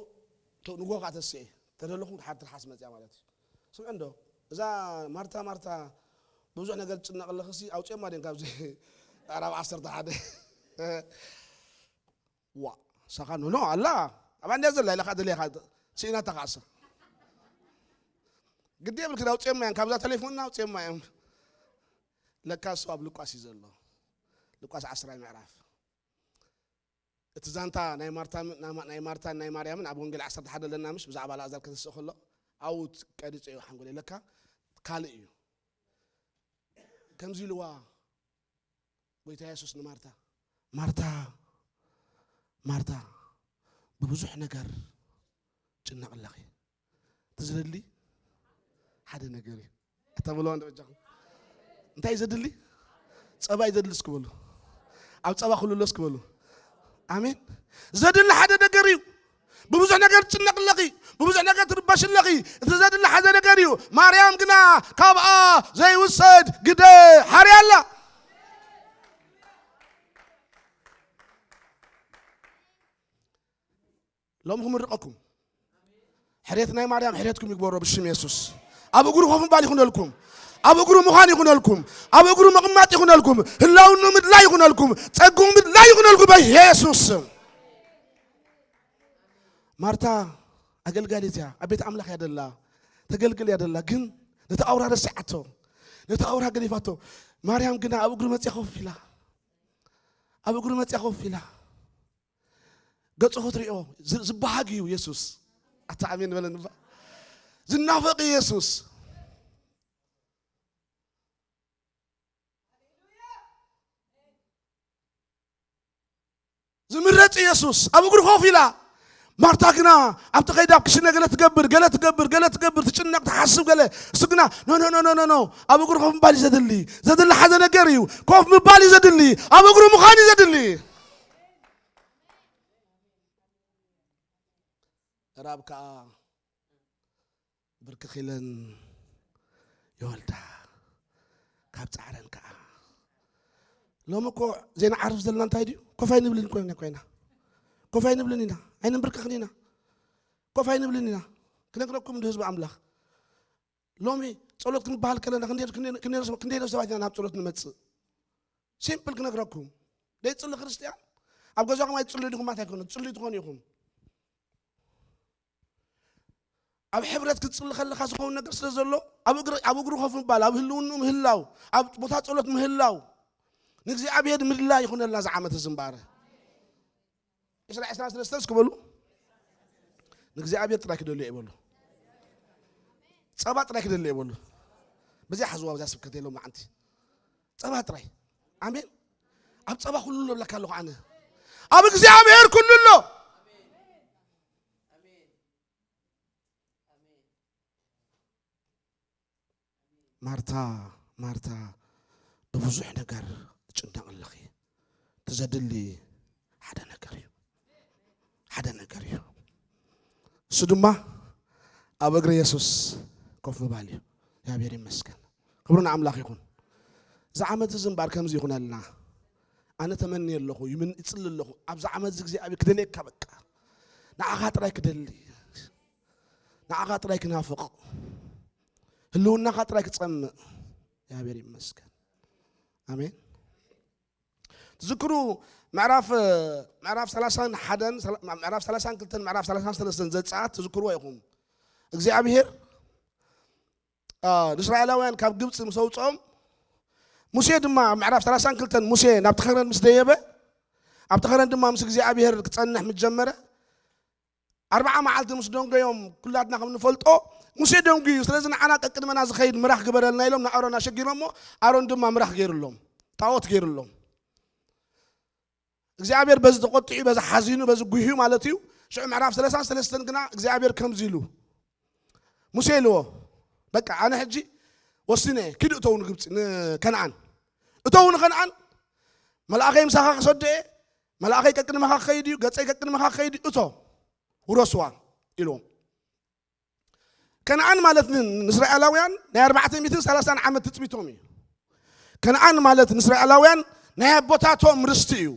ቶ-፣ ንግሆ ከኣ ተስኤ። ተደለኹ ድሓር ትርሓስ መጽያ ማለት እዩ። ስምዕ እንዶ፣ እዛ ማርታ፣ ማርታ፣ ብዙሕ ነገር ትጭነቕ ኣለኽሲ፣ ኣውፅኦማ ድን ካብዚ ምዕራፍ ዓሰርተ ሓደ? ዋ፣ ሳኻ ኖ፣ ኖ፣ ኣላ። ኣብ ኣንድያ ዘላ ኢላ፣ ካዓ ደልያ፣ ካዓ ስኢናታ፣ ካዓሳ። ግዲ የብልክን፣ ኣውፅኦማ እዮም፣ ካብዛ ቴሌፎንና ኣውፅኦማ እዮም። ለካ እሱ ኣብ ሉቃስ እዩ ዘሎ። ሉቃስ ዓስራይ ምዕራፍ። እቲ ዛንታ ናይ ማርታ፣ ናይ ማ-፣ ናይ ማርታን ናይ ማርያምን ኣብ ወንጌል ዓሰርተ ሓደ ኣለና፣ ምሽ ብዛዕባ ላዛር ከተስእ ከሎ፣ ኣብኡ ቀሪጸዮ ሓንጎለይ። ለካ ካልእ እዩ። ከምዚ ኢልዋ ጎይታ የሱስ ንማርታ፣ "ማርታ፣ ማርታ፣ ብብዙሕ ነገር ትጭነቒ ኣለኺ። እቲ ዝደሊ ሓደ ነገር እዩ." እታ በልዋ እንዶ በጃኹም። እንታይ እዩ ዘድሊ? ጸባ እዩ ዘድሊ እስኪ በሉ። ኣብ ጸባ ኩሉ ኣሎ እስኪ በሉ። ኣሜን። ዘድሊ ሓደ ነገር እዩ። ብብዙሕ ነገር ትጭነቂ ኣለኺ፣ ብብዙሕ ነገር ትርበሺ ኣለኺ። እቲ ዘድሊ ሓደ ነገር እዩ። ማርያም ግና ካብኣ ዘይውሰድ ግደ ሓርያ ኣላ። ሎሚ ክምርቐኩም። ሕሬት ናይ ማርያም ሕሬትኩም ይግበሮ ብሽም የሱስ። ኣብ እግሩ ኮፍ ምባል ይኹነልኩም። ኣብ እግሩ ምዃን ይኹነልኩም። ኣብ እግሩ ምቕማጥ ይኹነልኩም። ህላውኑ ምድላይ ይኹነልኩም። ጸግኡ ምድላይ ይኹነልኩም በየሱስ ስም። ማርታ ኣገልጋሊት እያ። ኣብ ቤት ኣምላኽ እያ ደላ። ተገልግል እያ ደላ። ግን ነቲ ኣውራ ረሲዓቶ። ነቲ ኣውራ ገዲፋቶ። ማርያም ግና ኣብ እግሩ መጽያ ኮፍ ኢላ። ኣብ እግሩ መጽያ ኮፍ ኢላ። ገጹ ክትሪኦ ዝ-፣ ዝበሃግ እዩ የሱስ። ኣታ ኣሜን በለኒ እባ። ዝናፈቕ እዩ የሱስ። ዝምረጽ እዩ የሱስ። ኣብ እግሩ ኮፍ ኢላ። ማርታ ግና ኣብቲ ከይዳ ኣብ ክሽነ ገለ ትገብር፣ ገለ ትገብር፣ ገለ ትገብር፣ ትጭነቕ፣ ትሓስብ ገለ። እሱ ግና ኖ፣ ኖ፣ ኖ። ኣብ እግሩ ኮፍ ምባል እዩ ዘድሊ። ዘድሊ ሓደ ነገር እዩ። ኮፍ ምባል እዩ ዘድሊ። ኣብ እግሩ ምዃን እዩ ዘድሊ። ራብ ከኣ ብርክኽ ኢለን ይወልዳ፣ ካብ ጻዕረን ከኣ። ሎሚ እኮ ዘይንዓርፍ ዘለና እንታይ ድዩ? ኮፍ ኣይንብልን ኮይና፣ ኮይና። ኮፍ ኣይንብልን ኢና፣ ኣይንንብርከኽን ኢና። ኮፍ ኣይንብልን ኢና። ክነግረኩም እንዶ ህዝቢ ኣምላኽ። ሎሚ ጸሎት ክንበሃል ከለና ክንደይ፣ ክንደይ፣ ክንደይ፣ ክንደይ ሰባት ኢና ናብ ጸሎት ንመጽእ? ሲምፕል ክነግረኩም። ደይጽሊ ክርስትያን ኣብ ገዛኹም ኣይትጽልዩ ዲኹም ማለት ኣይኮነን። ትጽልዩ ትኾኑ ኢኹም። ኣብ ሕብረት ክትጽሊ ከለኻ ዝኸውን ነገር ስለ ዘሎ፣ ኣብ እግሪ፣ ኣብ እግሩ ኮፍ ምባል፣ ኣብ ህልውንኡ ምህላው፣ ኣብ ቦታ ጸሎት ምህላው፣ ንእግዚኣብሔር ምድላይ ይኹነልና እዚ ዓመት እዚ እምበኣር። ዕስራ ዕስራን ሰለስተን እስኪ በሉ። ንእግዚኣብሔር ጥራይ ክደልዮ ይበሉ። ጸባ ጥራይ ክደሊ እየ በሉ። በዚኣ ሓዝዋ፣ በዚኣ ስብከት የሎም መዓንቲ። ጸባ ጥራይ። ኣሜን። ኣብ ጸባ ኩሉ ኣሎ ብለካ ኣለኹ ኣነ። ኣብ እግዚኣብሔር ኩሉ ኣሎ። ማርታ፣ ማርታ፣ ብብዙሕ ነገር ትጭነቕ ኣለኺ። እቲ ዘድሊ ሓደ ነገር እዩ። ሓደ ነገር እዩ። እሱ ድማ ኣብ እግሪ የሱስ ኮፍ ምባል እዩ። እግዚኣብሔር ይመስገን። ክብሪ ንኣምላኽ ይኹን። እዚ ዓመት እዚ እምበኣር ከምዚ ይኹነልና። ኣነ ተመንየ ኣለኹ፣ ይምን-፣ ይጽሊ ኣለኹ። ኣብዚ ዓመት እዚ እግዚኣብሔር ክደልየካ በቃ። ንዓኻ ጥራይ ክደሊ። ንዓኻ ጥራይ ክናፍቕ። ህልውናኻ ጥራይ ክጸምእ። እግዚኣብሔር ይመስገን። ኣሜን። ትዝክሩ ምዕራፍ፣ ምዕራፍ ሰላሳን ሓደን፣ ምዕራፍ ሰላሳን ክልተን፣ ምዕራፍ ሰላሳን ሰለስተን ዘጸኣት ትዝክርዎ ኢኹም። እግዚኣብሔር፣ አ፣ ንእስራኤላውያን ካብ ግብጺ ምስ ኣውጽኦም፣ ሙሴ ድማ ምዕራፍ ሰላሳን ክልተን ሙሴ ናብቲ ከረን ምስ ደየበ፣ ኣብቲ ከረን ድማ ምስ እግዚኣብሔር ክጸንሕ ምስ ጀመረ፣ ኣርብዓ መዓልቲ ምስ ደንገዮም ኩላትና ከም ንፈልጦ ሙሴ ደንጉዩ፣ ስለዚ ንዓና ቀቅድመና ዝኸይድ ምራኽ ግበረልና ኢሎም ንኣሮን ኣሸጊሮሞ፣ ኣሮን ድማ ምራኽ ገይሩሎም፣ ጣዖት ገይሩሎም። እግዚኣብሔር በዚ ተቆጢዑ፣ በዚ ሓዚኑ፣ በዚ ጉህዩ ማለት እዩ። ሽዑ ምዕራፍ ሰላሳን ሰለስተን ግና እግዚኣብሔር ከምዚ ኢሉ፣ ሙሴ ኢልዎ፣ በቃ ኣነ ሕጂ ወሲነ እየ፣ ኪዱ እተው ንግብፂ፣ ንከነዓን እተው፣ ንከነዓን መልኣኸይ ምሳኻ ክሰዶ እየ፣ መልኣኸይ ቀቅድመኻ ክኸይድ እዩ፣ ገፀይ ቀቅድመኻ ክኸይድ እዩ፣ እቶ ውረስዋ ኢልዎም። ከነዓን ማለት ን-፣ ንእስራኤላውያን ናይ ኣርባዕተ ሚእትን ሰላሳን ዓመት ትጽቢቶም እዩ። ከነዓን ማለት ንእስራኤላውያን ናይ ኣቦታቶም ርስቲ እዩ።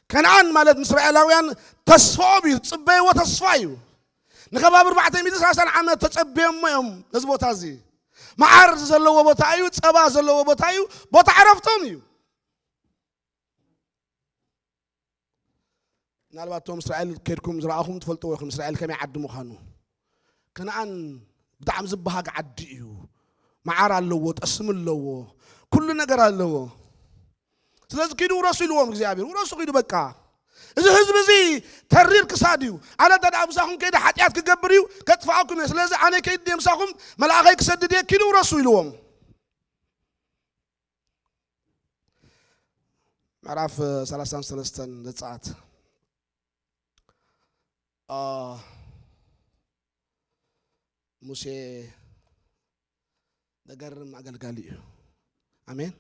ከነዓን ማለት ንእስራኤላውያን ተስፋኦም እዩ፣ ዝጽበይዎ ተስፋ እዩ። ንከባቢ ኣርባዕተ ሚእትን ሰላሳን ዓመት ተጸብዮሞ እዮም ነዚ ቦታ እዚ። መዓር ዘለዎ ቦታ እዩ፣ ጸባ ዘለዎ ቦታ እዩ፣ ቦታ ዕረፍቶም እዩ። ምናልባት እቶም እስራኤል ከድኩም ዝረኣኹም ትፈልጥዎ ኢኹም፣ እስራኤል ከመይ ዓዲ ምዃኑ። ከነኣን ብጣዕሚ ዝበሃግ ዓዲ እዩ። መዓር ኣለዎ፣ ጠስሚ ኣለዎ፣ ኩሉ ነገር ኣለዎ። ስለዚ ኪዱ ውረሱ ኢልዎም እግዚኣብሔር። ውረሱ ኪዱ በቃ። እዚ ህዝቢ እዚ ተሪር ክሳድ እዩ። ኣነ እንተ ደኣ ምሳኹም ከይደ ሓጢኣት ክገብር እዩ፣ ከጥፍኣኩም እየ። ስለዚ ኣነ ከይድ ድየ ምሳኹም፣ መልኣኸይ ክሰድድ እየ፣ ኪዱ ውረሱ ኢልዎም። ምዕራፍ ሰላሳን ሰለስተን ዘጸኣት። አ፣ ሙሴ ዘገርም ኣገልጋሊ እዩ። ኣሜን።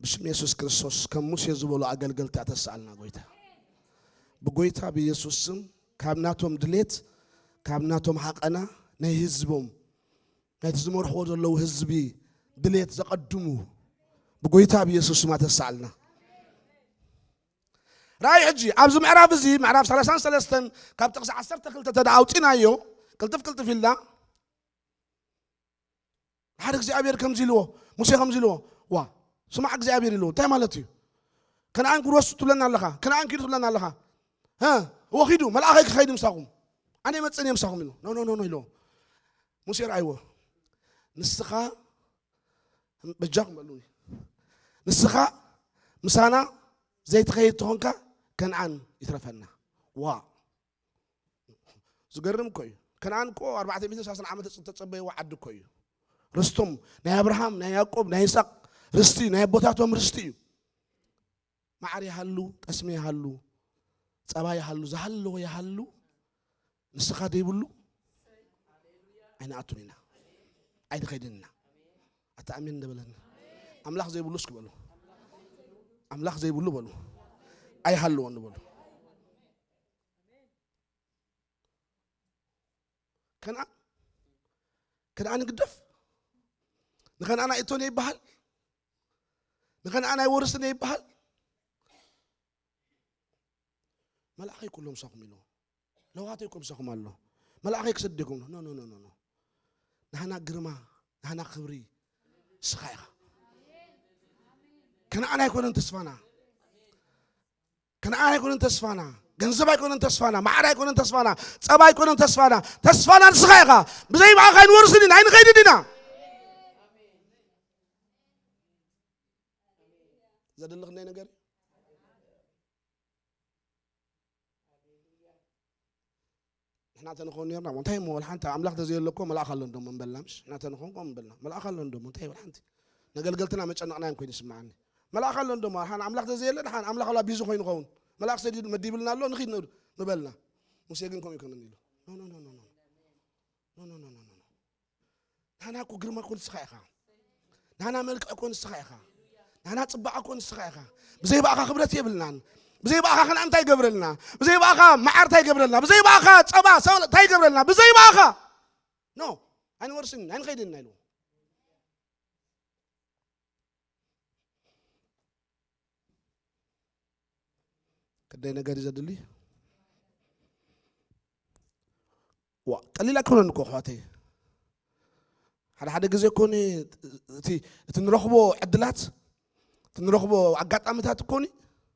ብሽም የሱስ ክርስቶስ ከም ሙሴ ዝበሉ ኣገልገልቲ ኣተስኣልና ጎይታ። ብጎይታ ብየሱስ ስም ካብ ናቶም ድሌት፣ ካብ ናቶም ሃቐና ናይ ህዝቦም ናይቲ ዝመርሕዎ ዘለዉ ህዝቢ ድሌት ዘቐድሙ ብጎይታ ብየሱስ ስም ኣተስኣልና። ራእይ ሕጂ ኣብዚ ምዕራፍ እዚ ምዕራፍ ሰላሳን ሰለስተን ካብ ጥቕሲ ዓሰርተ ክልተ ተደኣ ኣውጺናዮ ቅልጥፍ ቅልጥፍ ኢልና ሓደ እግዚኣብሔር ከምዚ ኢልዎ ሙሴ ከምዚ ኢልዎ ዋ ስማዕ እግዚኣብሔር ኢልዎ እንታይ ማለት እዩ ከነኣን ክወርሱ ትብለና ኣለኻ ከነኣን ኪዱ ትብለና ኣለኻ እ ወኺዱ መልኣኸይ ክኸይድ ምሳኹም ኣነ ይመጽእን እየ ምሳኹም ኢሉ ኖ ኖ ኖ ኖ ኢልዎ ሙሴ ረኣይዎ ንስኻ በጃኹም በሉኒ ንስኻ ምሳና ዘይትኸይድ ተኾንካ ከነኣን ይትረፈና ዋ ዝገርም እኮ እዩ ከነኣን እኮ ኣርባዕተ ሚእትን ሰላሳን ዓመት ተጸበይዎ ዓዲ እኮ እዩ ርስቶም ናይ ኣብርሃም ናይ ያዕቆብ ናይ ይስቅ ርስቲ ናይ ኣቦታቶም ርስቲ እዩ መዓር ይሃሉ ጠስሚ ይሃሉ ጸባ ይሃሉ ዝሃለዎ ይሃሉ ንስኻ ደይብሉ ኣይንኣቱን ኢና ኣይንኸይድን ኢና ኣታ ኣሜን እንደበለኒ ኣምላኽ ዘይብሉ እስኪ በሉ ኣምላኽ ዘይብሉ በሉ ኣይሃልዎን በሉ ከነኣን ከነኣን ይግደፍ ንኸነኣን ኣይእቶን ይበሃል ንኸነኣን ኣይወርስን ይበሃል መልኣኸይ ኩሎም ምሳኹም ኢልዎ ለዋተይ ኮምሳኹም ኣሎ መልኣኸይ ክሰደኩም ኖ ኖ ኖ ኖ ናህና ግርማ ናህና ክብሪ ስኻ ኢኻ ከነኣን ኣይኮነን ተስፋና ከነኣን ኣይኮነን ተስፋና ገንዘብ ኣይኮነን ተስፋና ማዕር ኣይኮነን ተስፋና ጸባ ኣይኮነን ተስፋና ተስፋና ንስኻ ኢኻ ብዘይ ብኣኻ ኣይንወርስን ኢና ኣይንኸይድን ኢና ዘደሊ ክንደይ ነገር እዩ ናተ ንኸውን ነርና እሞ እንታይ እሞ ወላ ሓንቲ ኣምላኽ ተዘየለ እኮ መልኣኽ ኣሎ እንዶ ምበልና ምሽ ናተ ንኸውን እኮ ምበልና መልኣኽ ኣሎ እንዶ እንታይ ወላ ሓንቲ ነገልገልትና መጨነቕና እንኮይን ይስምዓኒ። መልኣኽ ኣሎ እንዶ ሓን ኣምላኽ ተዘየለ ሓን ኣምላኽ ላ ቢዙ ኮይኑ ኸውን። መልኣኽ ሰዲድ መዲብልና ኣሎ ንኺድ ምበልና። ሙሴ ግን ከምኡ ይኮነን ኢሉ። ኖ ኖ ኖ ኖ ኖ ኖ ኖ ኖ ኖ ኖ ናና እኮ ግርማ እኮ ንስኻ ኢኻ። ናና መልክዕ እኮ ንስኻ ኢኻ። ናና ጽባቐ እኮ ንስኻ ኢኻ። ብዘይ ብኣኻ ክብረት የብልናን። ብዘይ ብኣኻ ከነኣ እንታይ ይገብረልና? ብዘይ ብኣኻ መዓር እንታይ ይገብረልና? ብዘይ ብኣኻ ጸባ ሰው እንታይ ይገብረልና? ብዘይ ብኣኻ ኖ ኣይንወርስን ኣይንኸይድን ኢና ኢሉ። ክደይ ነገር እዩ ዘድሊ። ዋ ቀሊል ኣይኮነን እኮ ኣሕዋተይ። ሓደ ሓደ ግዜ እኮ እቲ እቲ ንረኽቦ ዕድላት እቲ ንረኽቦ ኣጋጣሚታት እኮ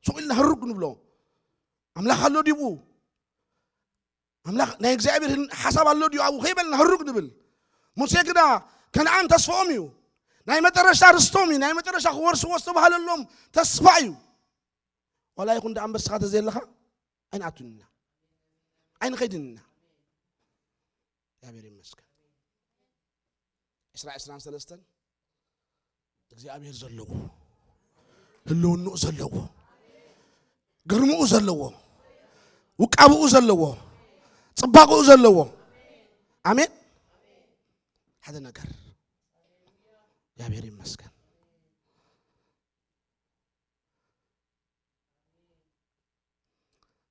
ሱቕ ኢልና ህሩግ ንብሎ። ኣምላኽ ኣሎ ዲቡ ኣምላኽ ናይ እግዚኣብሔር ሓሳብ ኣሎ ድዩ ኣብኡ ከይበልና ህሩግ ንብል። ሙሴ ግና ከነኣን ተስፋኦም እዩ። ናይ መጨረሻ ርስቶም እዩ። ናይ መጨረሻ ክወርስዎ ዝተባህለሎም ተስፋ እዩ። ዋላ ይኹን ደኣ ኣንበስኻ ተዘየለኻ ኣይንኣቱን ኢና ኣይንኸይድን ኢና። እግዚኣብሔር ይመስገን። ዕስራ ዕስራን ሰለስተን እግዚኣብሔር ዘለዎ ህልውንኡ ዘለዎ ግርምኡ ዘለዎ ውቃብኡ ዘለዎ ጽባቕኡ ዘለዎ ኣሜን። ሓደ ነገር እግዚኣብሔር ይመስገን።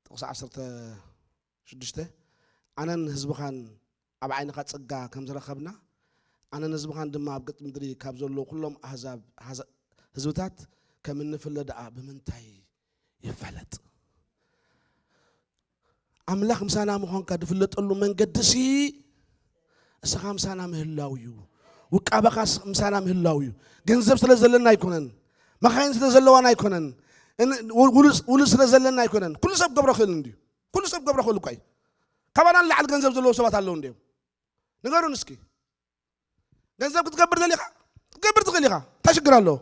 ጥቕሲ ዓሰርተ ሽዱሽተ ኣነን ህዝብኻን ኣብ ዓይንኻ ጸጋ ከም ዝረኸብና ኣነን ህዝብኻን ድማ ኣብ ገጽ ምድሪ ካብ ዘለዉ ኩሎም ኣህዛብ ኣህዛ- ህዝብታት ከም እንፍለ ደኣ ብምንታይ ይፈለጥ? ኣምላኽ ምሳና ምዃንካ ዝፍለጠሉ መንገዲ ሲ እስኻ ምሳና ምህላው እዩ። ውቃበኻ ስ- ምሳና ምህላው እዩ። ገንዘብ ስለ ዘለና ኣይኮነን፣ መኻይን ስለ ዘለዋና ኣይኮነን፣ እን- ውሉ- ውሉስ- ውሉስ ስለ ዘለና ኣይኮነን። ኩሉ ሰብ ገብሮ ክእል እንድዩ። ኩሉ ሰብ ገብሮ ክእል እኳ እዩ። ካባና ንላዕሊ ገንዘብ ዘለዎም ሰባት ኣለዉ እንድዮም። ንገሩን እስኪ። ገንዘብ ክትገብር ደሊኻ ክትገብር ትኽእል ኢኻ። እንታይ ሽግር ኣለዎ?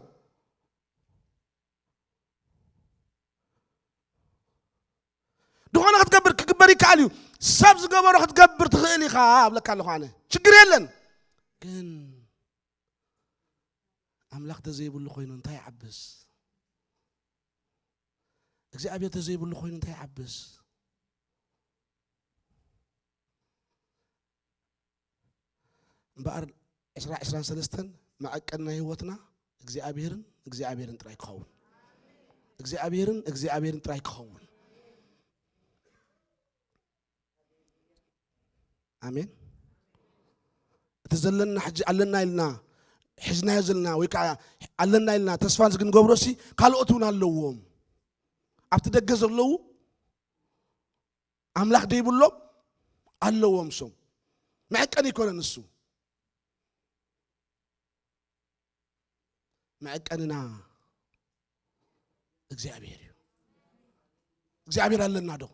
ዝኾነ ክትገብር ክግበር ይከኣል እዩ። ሰብ ዝገበሮ ክትገብር ትኽእል ኢኻ ኣብለካ ኣለኹ ኣነ። ሽግር የለን። ግን ኣምላኽ ተዘይብሉ ኮይኑ እንታይ ይዓብስ? እግዚኣብሔር ተዘይብሉ ኮይኑ እንታይ ይዓብስ? እምበኣር ዕስራ ዕስራን ሰለስተን መዐቀኒ ናይ ህይወትና እግዚኣብሔርን እግዚኣብሔርን ጥራይ ክኸውን እግዚኣብሔርን እግዚኣብሔርን ጥራይ ክኸውን። ኣሜን። እቲ ዘለና ሕጂ ኣለና ኢልና ሕዝናዮ ዘለና ወይ ከዓ ኣለና ኢልና ተስፋ ዝግንገብሮሲ ካልኦት እውን ኣለዎም። ኣብቲ ደገ ዘለዉ ኣምላኽ ደይብሎም ኣለዎም። ሶም መዐቀኒ ይኮነን እሱ መዐቀንና እግዚኣብሔር እዩ። እግዚኣብሔር ኣለና ዶ?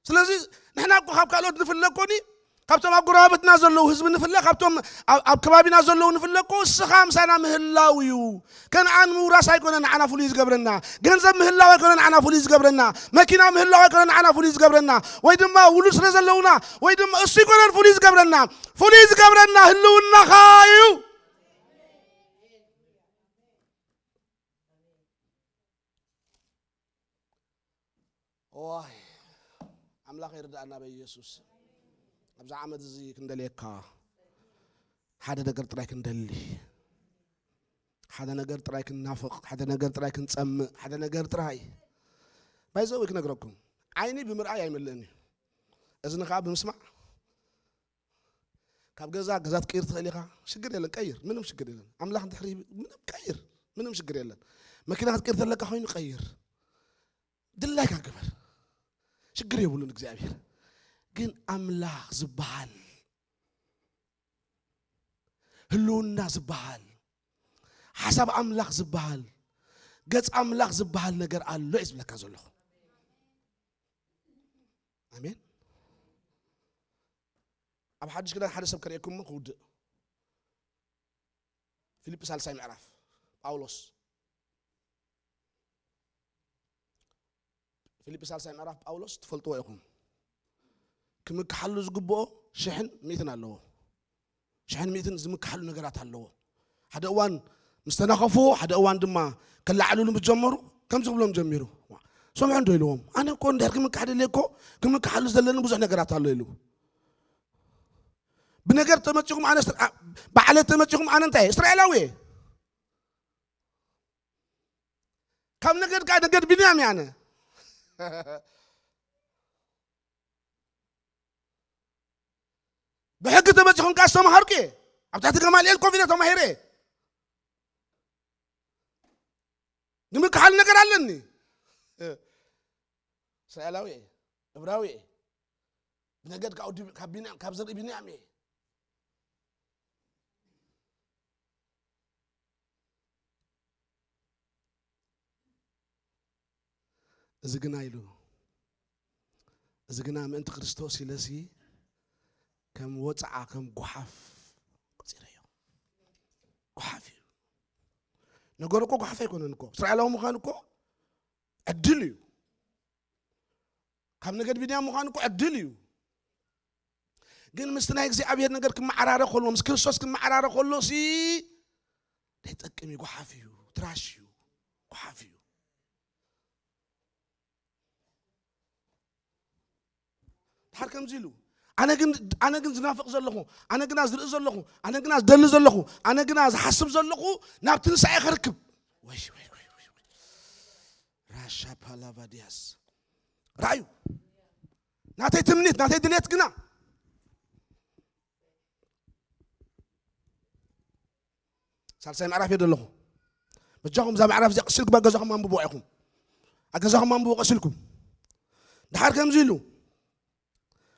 ስለዚ ንሕና እኮ ካብ ካልኦት ንፍለ እኮኒ ካብቶም ኣብ ጎረባብትና ዘለዉ ህዝቢ ንፍለ ካብቶም ኣብ ኣብ ከባቢና ዘለዉ ንፍለ እኮ እስኻ ምሳና ምህላው እዩ። ከነኣን ምውራስ ኣይኮነ ንዓና ፍሉይ ዝገብረና፣ ገንዘብ ምህላው ኣይኮነ ንዓና ፍሉይ ዝገብረና፣ መኪና ምህላው ኣይኮነ ንዓና ፍሉይ ዝገብረና፣ ወይ ድማ ውሉድ ስለ ዘለውና ወይ ድማ እሱ ኣይኮነን ፍሉይ ዝገብረና። ፍሉይ ዝገብረና ህልውናኻ እዩ። ዋይ ኣምላኽ ይርዳእና በኢየሱስ። ኣብዚ ዓመት እዚ ክንደልየካ ሓደ ነገር ጥራይ ክንደሊ፣ ሓደ ነገር ጥራይ ክንናፍቕ፣ ሓደ ነገር ጥራይ ክንጸምእ፣ ሓደ ነገር ጥራይ ባይዘው ክነግረኩም ዓይኒ ብምርኣይ ኣይመልእን እዩ። እዝኒ ከዓ ብምስማዕ ካብ ገዛ ገዛ ትቀይር ትኽእል ኢኻ። ሽግር የለን፣ ቀይር፣ ምንም ሽግር የለን። ኣምላኽ እንድሕር ይብ- ምንም ቀይር፣ ምንም ሽግር የለን። መኪና ክትቀይር ተለካ ኮይኑ ቀይር፣ ድላይካ ግበር፣ ሽግር የብሉን። እግዚኣብሔር ግን ኣምላኽ ዝበሃል ህልውና ዝበሃል ሓሳብ ኣምላኽ ዝበሃል ገጽ ኣምላኽ ዝበሃል ነገር ኣሎ እዩ ዝብለካ ዘለኹ። ኣሜን። ኣብ ሓድሽ ክዳን ሓደ ሰብ ከርእየኩም ክውድእ። ፊልጲ ሳልሳይ ምዕራፍ ጳውሎስ ፊልጲ ሳልሳይ ምዕራፍ ጳውሎስ ትፈልጥዎ ኢኹም። ክምክሓሉ ዝግብኦ ሽሕን ሚእትን ኣለዎ። ሽሕን ሚእትን ዝምክሓሉ ነገራት ኣለዎ። ሓደ እዋን ምስ ተናኸፍዎ፣ ሓደ እዋን ድማ ከለዓዕልሉ ምስ ጀመሩ፣ ከምዚ ክብሎም ጀሚሩ። "ሰምዑ እንዶ?" ኢልዎም። "ኣነ እኮ እንድሕር ክምካሕ ደልየ እኮ፣ ክምክሓሉ ዘለኒ ብዙሕ ነገራት ኣሎ" ኢሉ። "ብነገር ተመጺኹም ኣነ እስራ-፣ ኣ-፣ ብዓለት ተመጺኹም ኣነ እንታይ እየ? እስራኤላዊ እየ። ካብ ነገድ ከኣ ነገድ ቢንያም እየ ኣነ። ብሕጊ ተመጺኹም ከኣ ዝተማሃርኩ እየ። ኣብ ትሕቲ ገማልኤል ኮፍ ኢለ ተማሂረ እየ። ንምክሓል ነገር ኣለኒ። እስራኤላዊ እየ፣ እብራዊ እየ። ብነገድ ካብ ወዲ-፣ ካብ ቢንያም፣ ካብ ዘርኢ ቢንያም እየ። እዚ ግና" ኢሉ፣ "እዚ ግና ምእንቲ ክርስቶስ ኢለሲ ከም ወጽዓ፣ ከም ጓሓፍ ቆጺረዮ።" ጓሓፍ እዩ። ነገሩ እኮ ጓሓፍ ኣይኮነን እኮ። እስራኤላዊ ምዃን እኮ ዕድል እዩ። ካብ ነገድ ቢንያም ምዃን እኮ ዕድል እዩ። ግን ምስቲ ናይ እግዚኣብሔር ነገር ክመዓራረ ከሎ፣ ምስ ክርስቶስ ክመዓራረ ከሎ ሲ ደይጠቅም እዩ። ጓሓፍ እዩ፣ ትራሽ እዩ፣ ጓሓፍ እዩ። ድሓር ከምዚ ኢሉ፣ "ኣነ ግን፣ ኣነ ግን ዝናፍቕ ዘለኹ፣ ኣነ ግና ዝርኢ ዘለኹ፣ ኣነ ግና ዝደሊ ዘለኹ፣ ኣነ ግና ዝሓስብ ዘለኹ ናብ ትንሳኤ ክርክብ።" ወይ፣ ወይ፣ ወይ፣ ወይ፣ ወይ። ራሻ ፓላቫዲያስ። ራእዩ። ናተይ ትምኒት፣ ናተይ ድሌት ግና ሳልሳይ ምዕራፍ እየ ዘለኹ። በጃኹም እዛ ምዕራፍ እዚኣ ቀስ ኢልኩም ኣብ ገዛኹም ኣንብብዋ ኢኹም። ኣብ ገዛኹም ኣንብቡ ቀስ ኢልኩም። ድሓር ከምዚ ኢሉ።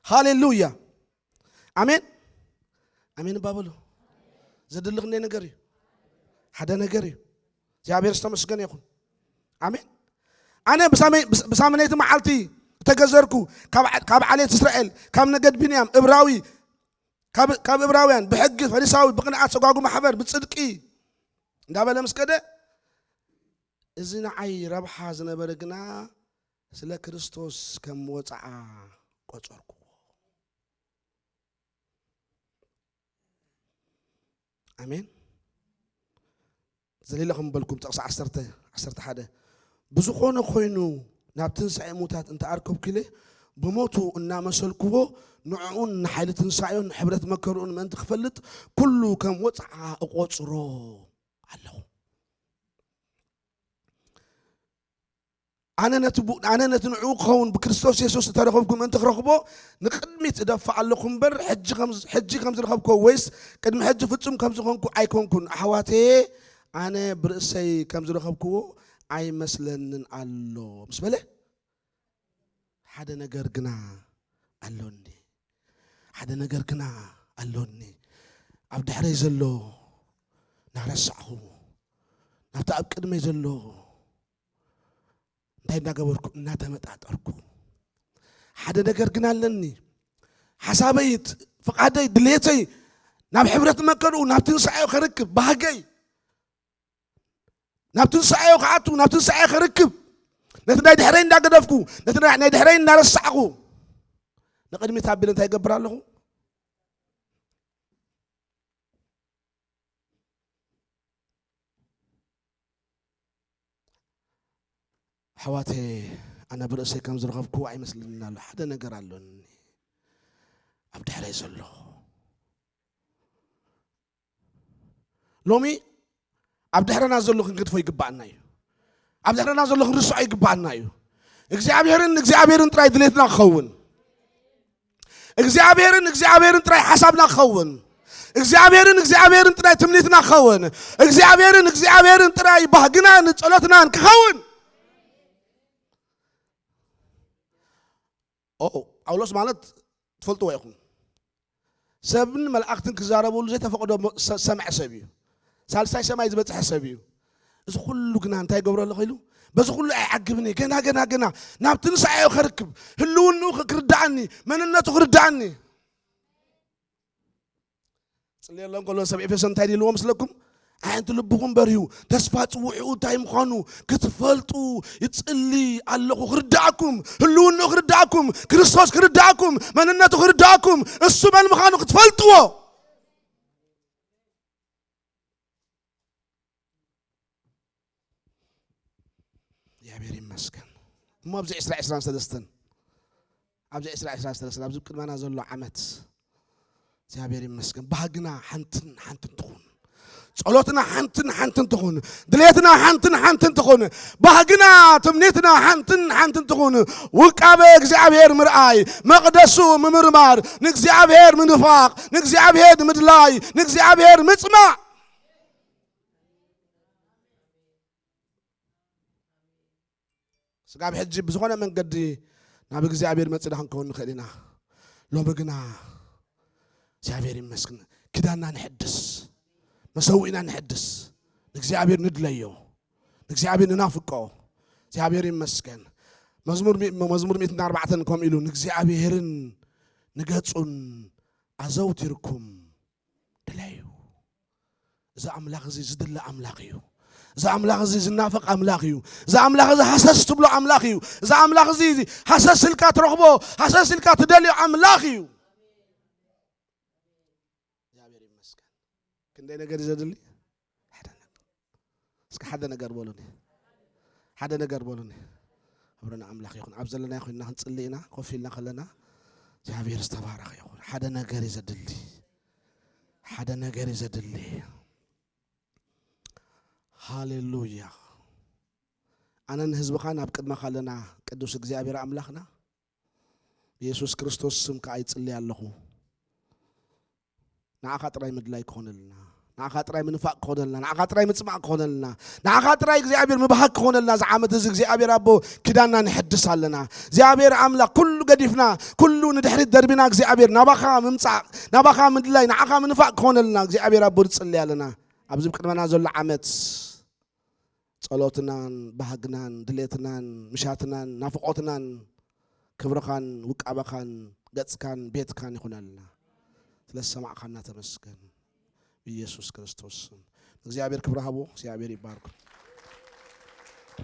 ሃሌሉያ። ኣሜን። ኣሜን እባ በሉ። ዘድሊ ክንደይ ነገር እዩ። ሓደ ነገር እዩ። እግዚኣብሔር ዝተመስገነ ይኹን። ኣሜን። ኣነ ብሳመይ-፣ ብስ-፣ ብሳምነይቲ መዓልቲ እተገዘርኩ ካብ ዓ-፣ ካብ ዓሌት እስራኤል፣ ካብ ነገድ ቢንያም፣ እብራዊ፣ ካብ፣ ካብ እብራውያን፣ ብሕጊ ፈሪሳዊ፣ ብቕንዓት ሰጓጉ ማሕበር፣ ብጽድቂ እንዳበለ ምስ ከደ፣ እዚ ንዓይ ረብሓ ዝነበረ ግና ስለ ክርስቶስ ከም ወጽዓ ቆጸርኩዎ። ኣሜን። ዘሊለ ከም በልኩም ጥቕሲ ዓሰርተ፣ ዓሰርተ ሓደ፣ "ብዝኾነ ኮይኑ ናብ ትንሳኤ ሙታት እንተኣርከብኩ ኢለ ብሞቱ እናመሰልክዎ ንዕኡን ንሓይሊ ትንሳኤኡን ሕብረት መከርኡን ምእንቲ ክፈልጥ ኩሉ ከም ወጽዓ እቆጽሮ ኣለኹ።" ኣነ ነቲ ቡ-፣ ኣነ ነቲ ንዕኡ ክኸውን ብክርስቶስ የሱስ እተረኸብኩ ምእንቲ ክረኽቦ ንቕድሚት እደፍእ ኣለኹ እምበር፣ ሕጂ ከም፣ ሕጂ ከም ዝረኸብክዎ ወይስ ቅድሚ ሕጂ ፍጹም ከም ዝኾንኩ ኣይኮንኩን። ኣሕዋተየ፣ ኣነ ብርእሰይ ከም ዝረኸብክዎ ኣይመስለንን ኣሎ ምስ በለ፣ ሓደ ነገር ግና ኣሎኒ፣ ሓደ ነገር ግና ኣሎኒ። ኣብ ድሕረይ ዘሎ እናረሳዕኹ፣ ናብቲ ኣብ ቅድመይ ዘሎ እንታይ እናገበርኩ? እናተመጣጠርኩ። ሓደ ነገር ግን ኣለኒ። ሓሳበይ፣ ፍቓደይ፣ ድሌተይ ናብ ሕብረት መከርኡ፣ ናብ ትንሳኤ ከርክብ፣ ባህገይ ናብ ትንሳኤ ክኣቱ፣ ናብ ትንሳኤ ከርክብ፣ ነቲ ናይ ድሕረይ እንዳገደፍኩ፣ ነቲ ናይ፣ ናይ ድሕረይ እንዳረሳዕኩ፣ ንቕድሚት ኣቢለ እንታይ ይገብር ኣለኹ? ኣሕዋተይ፣ ኣነ ብርእሰይ ከም ዝረኸብኩዎ ኣይመስለንን ኣሎ። ሓደ ነገር ኣሎኒ። ኣብ ድሕረይ ዘሎ። ሎሚ ኣብ ድሕረና ዘሎ ክንገድፎ ይግባኣና እዩ። ኣብ ድሕረና ዘሎ ክንርስዖ ይግባኣና እዩ። እግዚኣብሔርን እግዚኣብሔርን ጥራይ ድሌትና ክኸውን። እግዚኣብሔርን እግዚኣብሔርን ጥራይ ሓሳብና ክኸውን። እግዚኣብሔርን እግዚኣብሔርን ጥራይ ትምኒትና ክኸውን። እግዚኣብሔርን እግዚኣብሔርን ጥራይ ባህግናን ጸሎትናን ክኸውን። ኦ፣ ጳውሎስ ማለት ትፈልጥዎ ኢኹም። ሰብን መላእኽትን ክዛረብሉ ዘይተፈቕዶ ሞ-፣ ሰ-፣ ሰምዐ ሰብ እዩ። ሳልሳይ ሰማይ ዝበጽሐ ሰብ እዩ። እዚ ኩሉ ግና እንታይ ይገብሮ ኣለኹ ኢሉ? በዚ ኩሉ ኣይዓግብን እየ። ገና፣ ገና፣ ገና ናብ ትንሳኤኡ ከርክብ፣ ህልውንኡ ክ-፣ ክርድኣኒ፣ መንነቱ ክርድኣኒ። ጽልየሎም ከሎ ሰብ ኤፌሶን እንታይ ኢልዎ መስለኩም? ኣዒንቲ ልብኹም በርሁ፣ ተስፋ ጽውዕኡ እንታይ ምዃኑ ክትፈልጡ ይጽሊ ኣለኹ። ክርዳእኩም፣ ህልውንኡ ክርዳእኩም፣ ክርስቶስ ክርዳእኩም፣ መንነቱ ክርዳእኩም፣ እሱ መን ምዃኑ ክትፈልጥዎ። እግዚኣብሔር ይመስገን። እሞ ኣብዚ ዕስራ ዕስራን ሰለስተን ኣብዚ ዕስራ ዕስራን ሰለስተን ኣብዚ ቅድመና ዘሎ ዓመት እግዚኣብሔር ይመስገን። ባህግና ሓንትን ሓንትን ትኹን፣ ጸሎትና ሓንትን ሓንትን ትኹን፣ ድሌትና ሓንትን ሓንትን ትኹን፣ ባህግና ትምኒትና ሓንትን ሓንትን ትኹን። ውቃበ እግዚኣብሔር ምርኣይ፣ መቕደሱ ምምርማር፣ ንእግዚኣብሔር ምንፋቕ፣ ንእግዚኣብሔር ምድላይ፣ ንእግዚኣብሔር ምጽማዕ። ስጋብ ሕጂ ብዝኾነ መንገዲ ናብ እግዚኣብሔር መጺና ክንከውን ንኽእል ኢና። ሎሚ ግና እግዚኣብሔር ይመስገን፣ ኪዳንና ንሕድስ፣ መሰውኢና ንሕድስ፣ ንእግዚኣብሔር ንድለዮ፣ ንእግዚኣብሔር ንናፍቆ። እግዚኣብሔር ይመስገን። መዝሙር ሚ-፣ መዝሙር ሚእትን ኣርባዕተን ከምኡ ኢሉ፣ ንእግዚኣብሔርን ንገጹን ኣዘውቲርኩም ድለዩ። እዚ ኣምላኽ እዚ ዝድለ ኣምላኽ እዩ። እዚ ኣምላኽ እዚ ዝናፈቕ ኣምላኽ እዩ። እዚ ኣምላኽ እዚ ሃሰስ ትብሎ ኣምላኽ እዩ። እዚ ኣምላኽ እዚ ሃሰስ ኢልካ ትረኽቦ፣ ሃሰስ ኢልካ ትደልዮ ኣምላኽ እዩ። እግዚኣብሔር ይመስገን። ክንደይ ነገር እዩ ዘድሊ? ሓደ ነገር። እስኪ ሓደ ነገር በሉኒ። ሓደ ነገር በሉኒ። ክብሪ ንኣምላኽ ይኹን። ኣብ ዘለናዮ ኮይንና ክንጽሊ ኢና። ኮፍ ኢልና ከለና እግዚኣብሔር ዝተባረኸ ይኹን። ሓደ ነገር እዩ ዘድሊ። ሓደ ነገር እዩ ዘድሊ። ሃሌሉያ። ኣነን ህዝብኻን ኣብ ቅድመኻ ኣለና፣ ቅዱስ እግዚኣብሔር ኣምላኽና። ብየሱስ ክርስቶስ ስም ከኣ ይጽሊ ኣለኹ። ንዓኻ ጥራይ ምድላይ ክኾነልና፣ ንዓኻ ጥራይ ምንፋቕ ክኾነልና፣ ንዓኻ ጥራይ ምጽማቕ ክኾነልና፣ ንዓኻ ጥራይ እግዚኣብሔር ምብሃግ ክኾነልና፣ እዚ ዓመት እዚ እግዚኣብሔር ኣቦ ኪዳንና ንሕድስ ኣለና። እግዚኣብሔር ኣምላኽ፣ ኩሉ ገዲፍና፣ ኩሉ ንድሕሪት ደርቢና፣ እግዚኣብሔር ናባኻ ምምጻእ፣ ናባኻ ምድላይ፣ ንዓኻ ምንፋቕ ክኾነልና እግዚኣብሔር ኣቦ ንጽሊ ኣለና። ኣብዚ ቅድመና ዘሎ ዓመት ጸሎትናን ባህግናን ድሌትናን ምሻትናን ናፍቖትናን ክብርኻን ውቃበኻን ገጽካን ቤትካን ይኹነልና። ስለ ዝሰማዕኻና ተመስገን። ብኢየሱስ ክርስቶስ ስም እግዚኣብሔር ክብሪ ሃቦ። እግዚኣብሔር ይባርኩም።